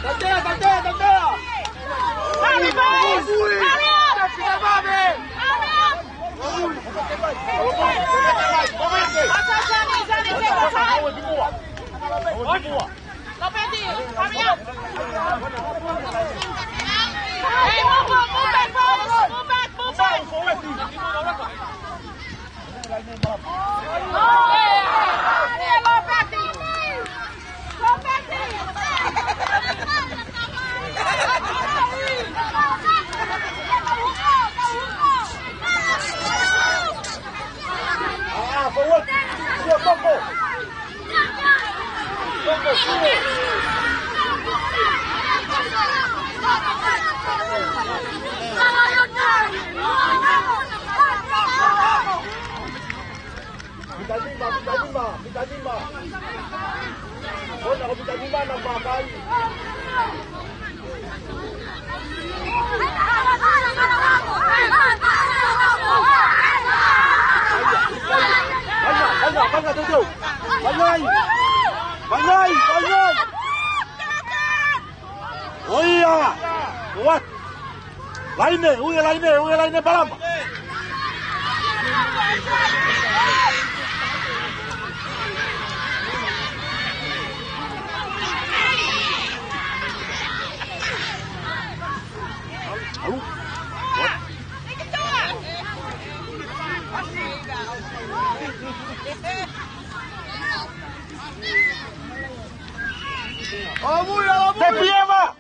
Tatea, tatea, tatea. Hurry, boys. Hurry up. Hurry up. Hey, move, move, move back, boys. Move back, move back. Mita nima, mita nima, mita nima. Ona ko mita nima na pakai. Vainga, vainga, vainga, teu, teu. Vainga, vainga, vainga. ʻOia! What? Laine, ui e laine, ui e laine palama. Alu. What? Tepi Eva!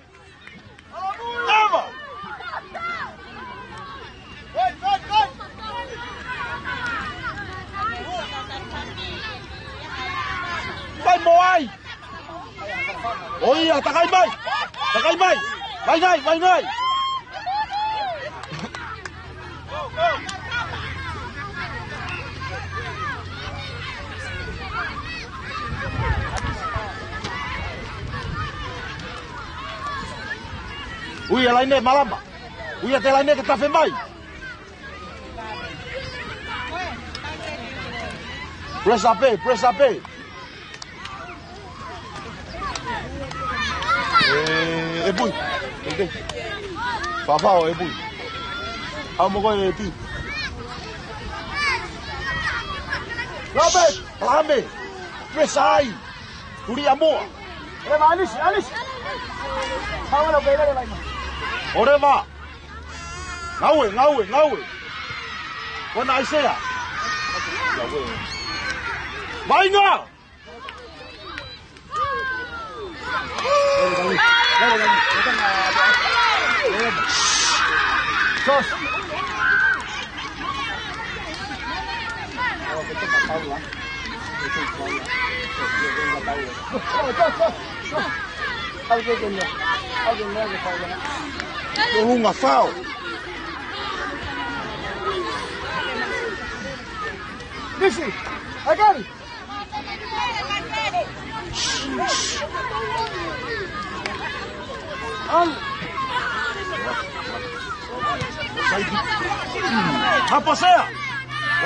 Eva! Kai mo ai! ʻOia, takai mai! Takai mai! Vainga ai, vainga ai! Ui e laine malama. Ui e te laine ke tafe mai. Press up ē, press up ē. ʻE, ʻe Pui. ʻE, ʻe. Fafao ʻe Pui. Au mo koe ʻe Pui. Robert, Palame. Press ai. Tuli a moa. Eva, Anisi, Anisi. Hau ana pele le vaima. ʻOleva. Ngaue, ngaue, ngaue. Kona Aisea. Vainga. Ke hunga fao. Nisi, akali. Hapa sea.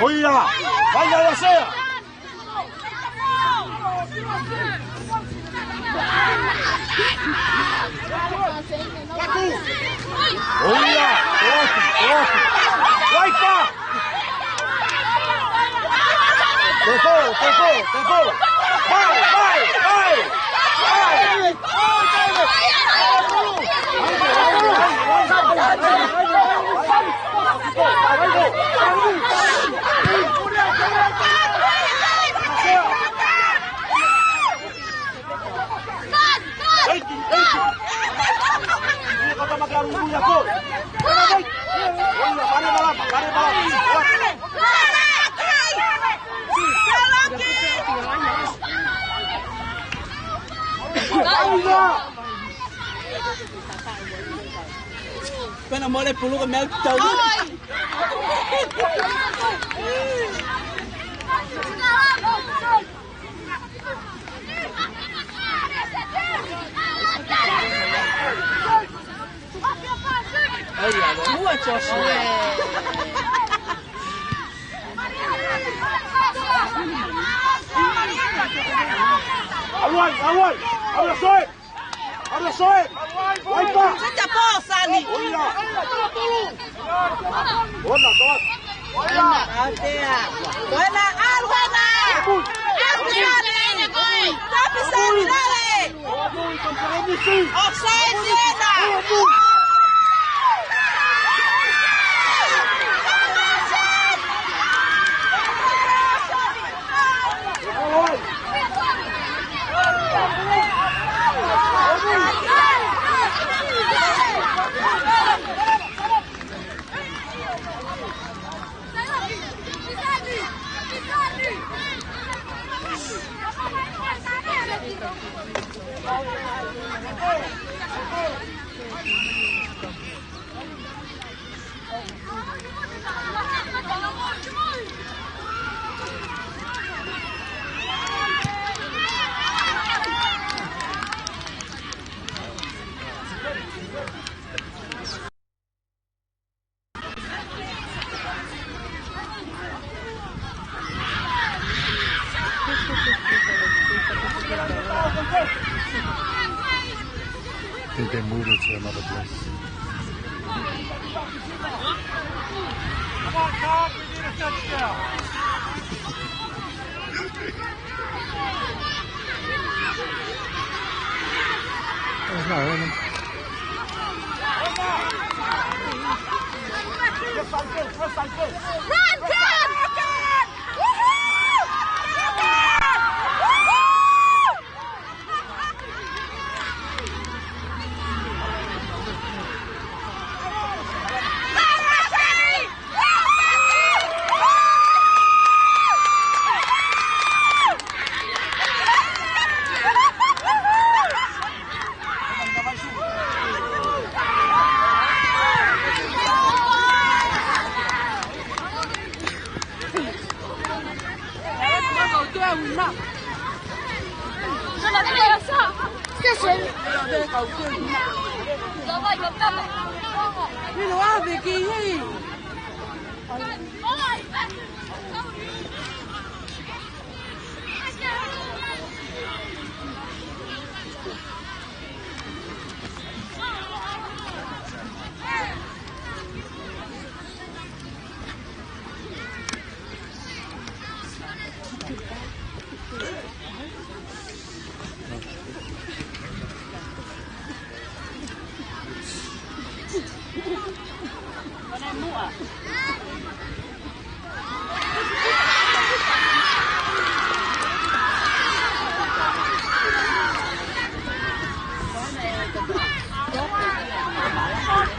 ʻOia. Vainga ia sea. ʻOia. Oaki, oaki. Waipa. Tefo, tefo, tefo. Vai, vai, vai. Vai. Pena mole pulu ko mel tau. Ai, ai, mua Joshua. Aluai, aluai, aluai soe. Aluai soe. Waipa. Sita po sani. Oia. Ona, toa. Ona, atea. Ona, aluai na. Aluai na. Tapi sani lale. Offside, Siena! Think they moved it to another place. Come on, Tom, we need a touchdown. That's not running. Run,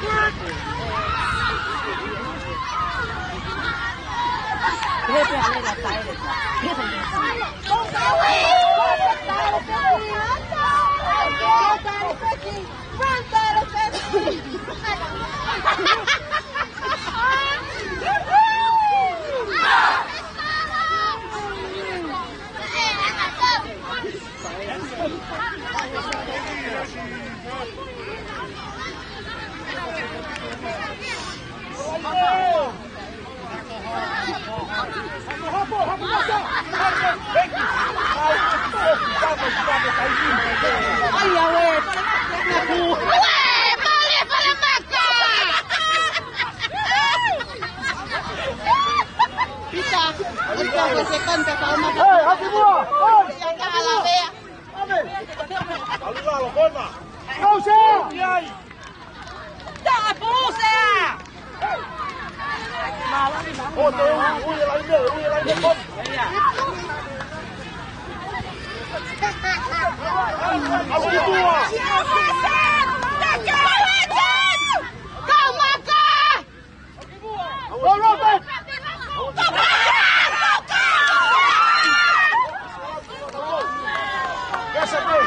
Ken! Woohoo! Woohoo! Pita, pita, ko se kanta ka ona. Hei, haki mua! Hei! Ia ka ala vea. Ame! Alu lalo, kona! Kau sea! Ia i! Taʻapusa! ʻO te ui, ui e laine, ui e laine, kona! Alu ki tua! Kau maka! Yes, I do.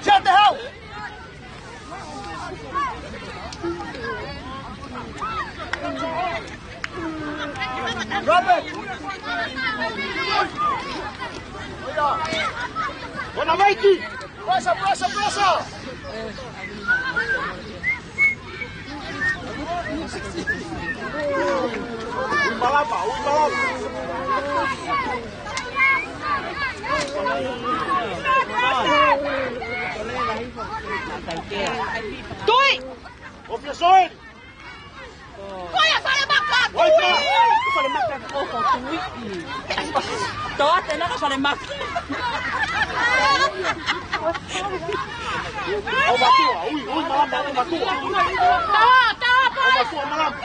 Siate hau. Robert. Wana maiki. Pressure, pressure, pressure. Ui malama, ui malama. Tui! ʻOfi ʻa Soeli! Ko ia fale maka, oi, tui! Fale maka ko ko tui. Toa tena ka fale maka. ʻO matua, ui, ui, malama, ʻo matua. Toa, toa, ʻo matua, malama.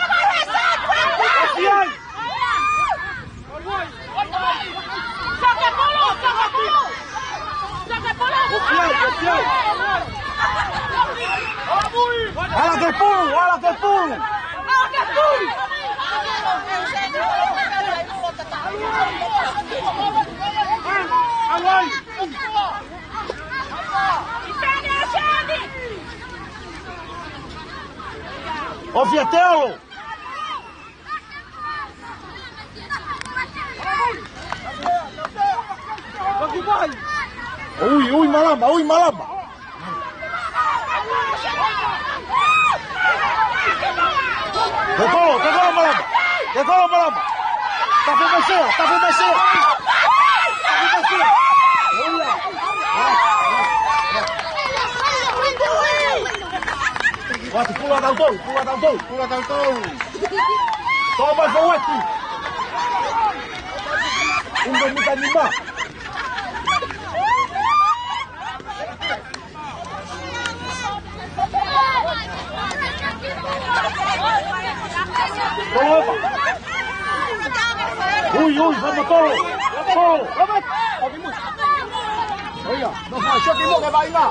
ʻOfi ai. ʻOfi ai, ʻofi ai. Ala ke pulu, ala ke pulu. ʻOfi ʻa Teolo. Ui, ui, malama, ui, malama. Ke kolo, ke kolo, malama. Ke kolo, malama. Tapu mai sea, tapu mai sea. Tapu mai sea. Ui, ui. Wati, pulu ʻa tautolu, pulu ʻa tautolu, pulu ʻa tautolu. Tō mai fōueti. Unga mita nima. Tō ʻeva. Ui, ui, fama tō. Tō. ʻOia, no fai, sio ki muʻa ke vaʻinga.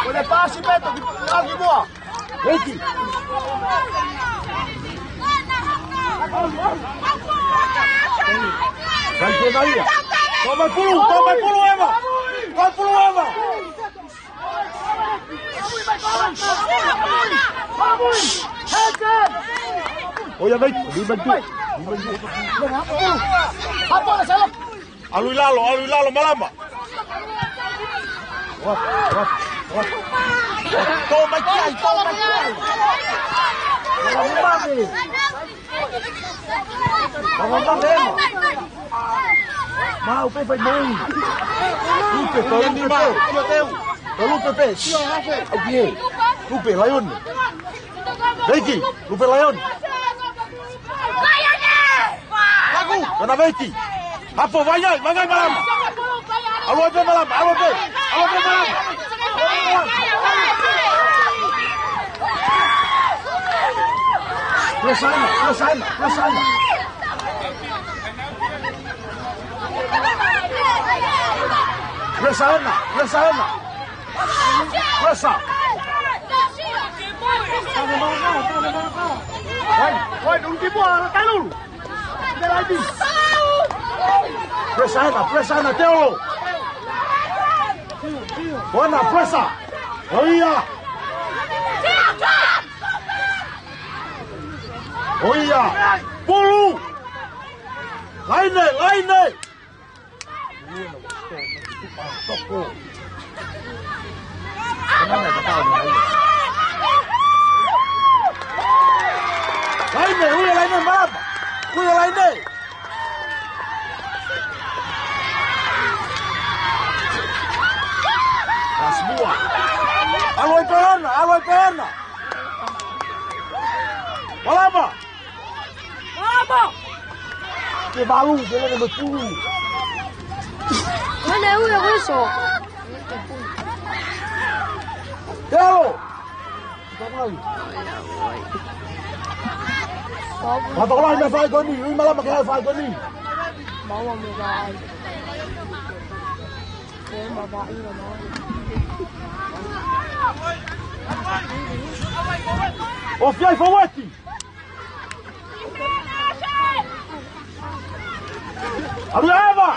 Ko e pasi pē toki ʻaki muʻa. Reiki. Kai ke vaia. Tō mai pulu, tō mai pulu ʻeva. Tō pulu ʻeva. ʻOia, vai, vai, vai, vai. ʻAlu ʻi lalo, ʻalu ʻi lalo, malama. Tō mai ki ai, tō mai ki ai. Tō mai ki ai. Mau pē fai mau. Lupe, tō lupe pē. Tō lupe pē. Au ki ai. Lupe, laione. Veiki, lupe laione. Kana veiki. Hapo, vai ai, vai ai, malama. ʻAlu ai pē malama, ʻalu ai pē. ʻAlu ai pē malama. Pressure ʻena, pressure ʻena, pressure ʻena. Pressure ʻena, pressure ʻena. Pressure. Oi, oi, un tipo a la calul. Pressure ʻena, pressure ʻena, Teolo. Bona, pressure. ʻOia. ʻOia. Pulu. Laine, laine. Laine, ui laine, malama. Ui laine. Pas mua. ʻAlu ai pē ʻona, ʻalu ai pē ʻona. Malama. Ke valu, ke lele mo pulu. Mana ui a kuso. Teo. Mata ola me fai ko eni, ui malama ke fai ko eni. Mau mo fai. ʻOfi ai fōueti. ʻAlu ʻeva.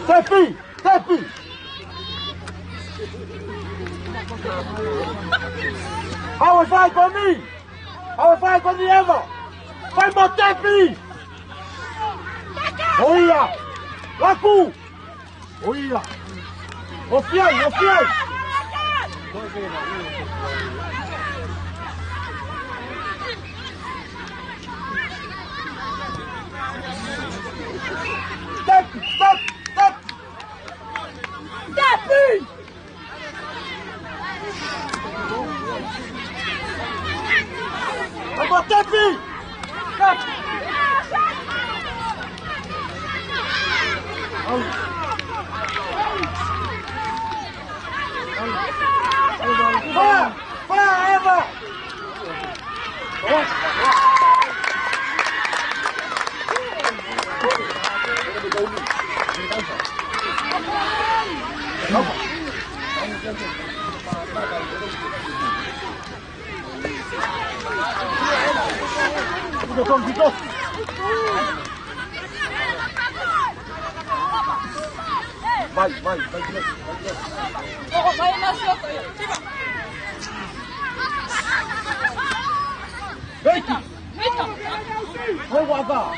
Tepi! Tepi! Aua fai ko eni! Aua fai ko eni, Eva! Fai mo Tepi! ʻOia! Laku! ʻOia! ʻOfi ai, ʻofi ai! Tepi! Tepi! Tepi! Tepi! Fire! Fire, Eva! Vai, vai, vai, vai, vai. Vai! Vai, vai, vai.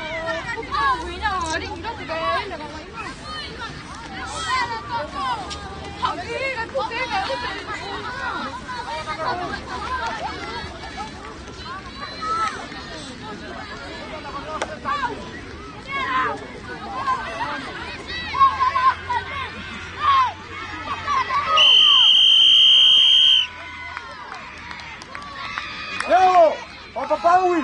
Leo! Papapaui!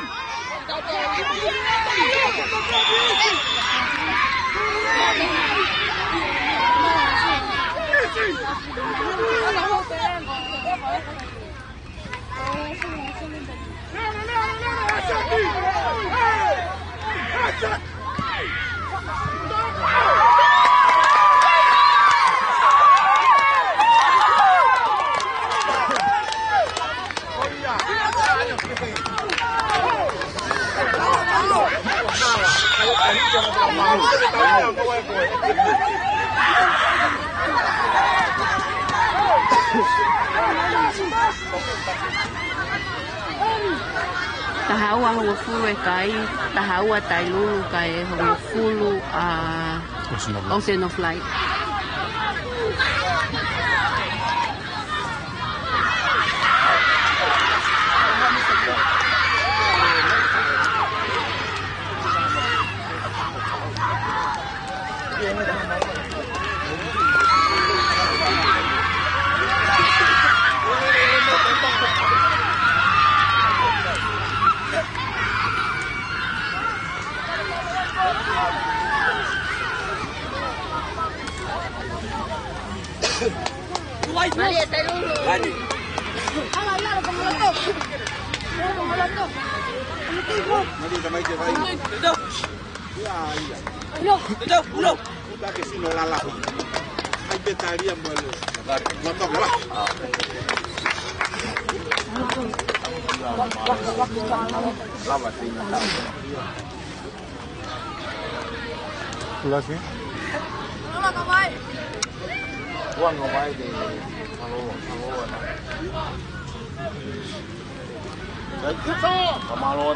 Taha ua hongofulu e kai, taha ua Tailulu kae hongofulu ʻa Ocean of Light. Ocean of Light. Maria, Tailulu. Maria, tamai ke vai. Ia, ia. Uno. Uno. Uta ke sino lala. Ai, petalia mo le. Mo toka la. Lava tina. Lasi. Uang ko mai de. Malo, malo na. Kamalo.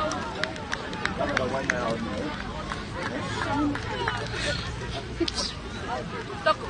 Toko.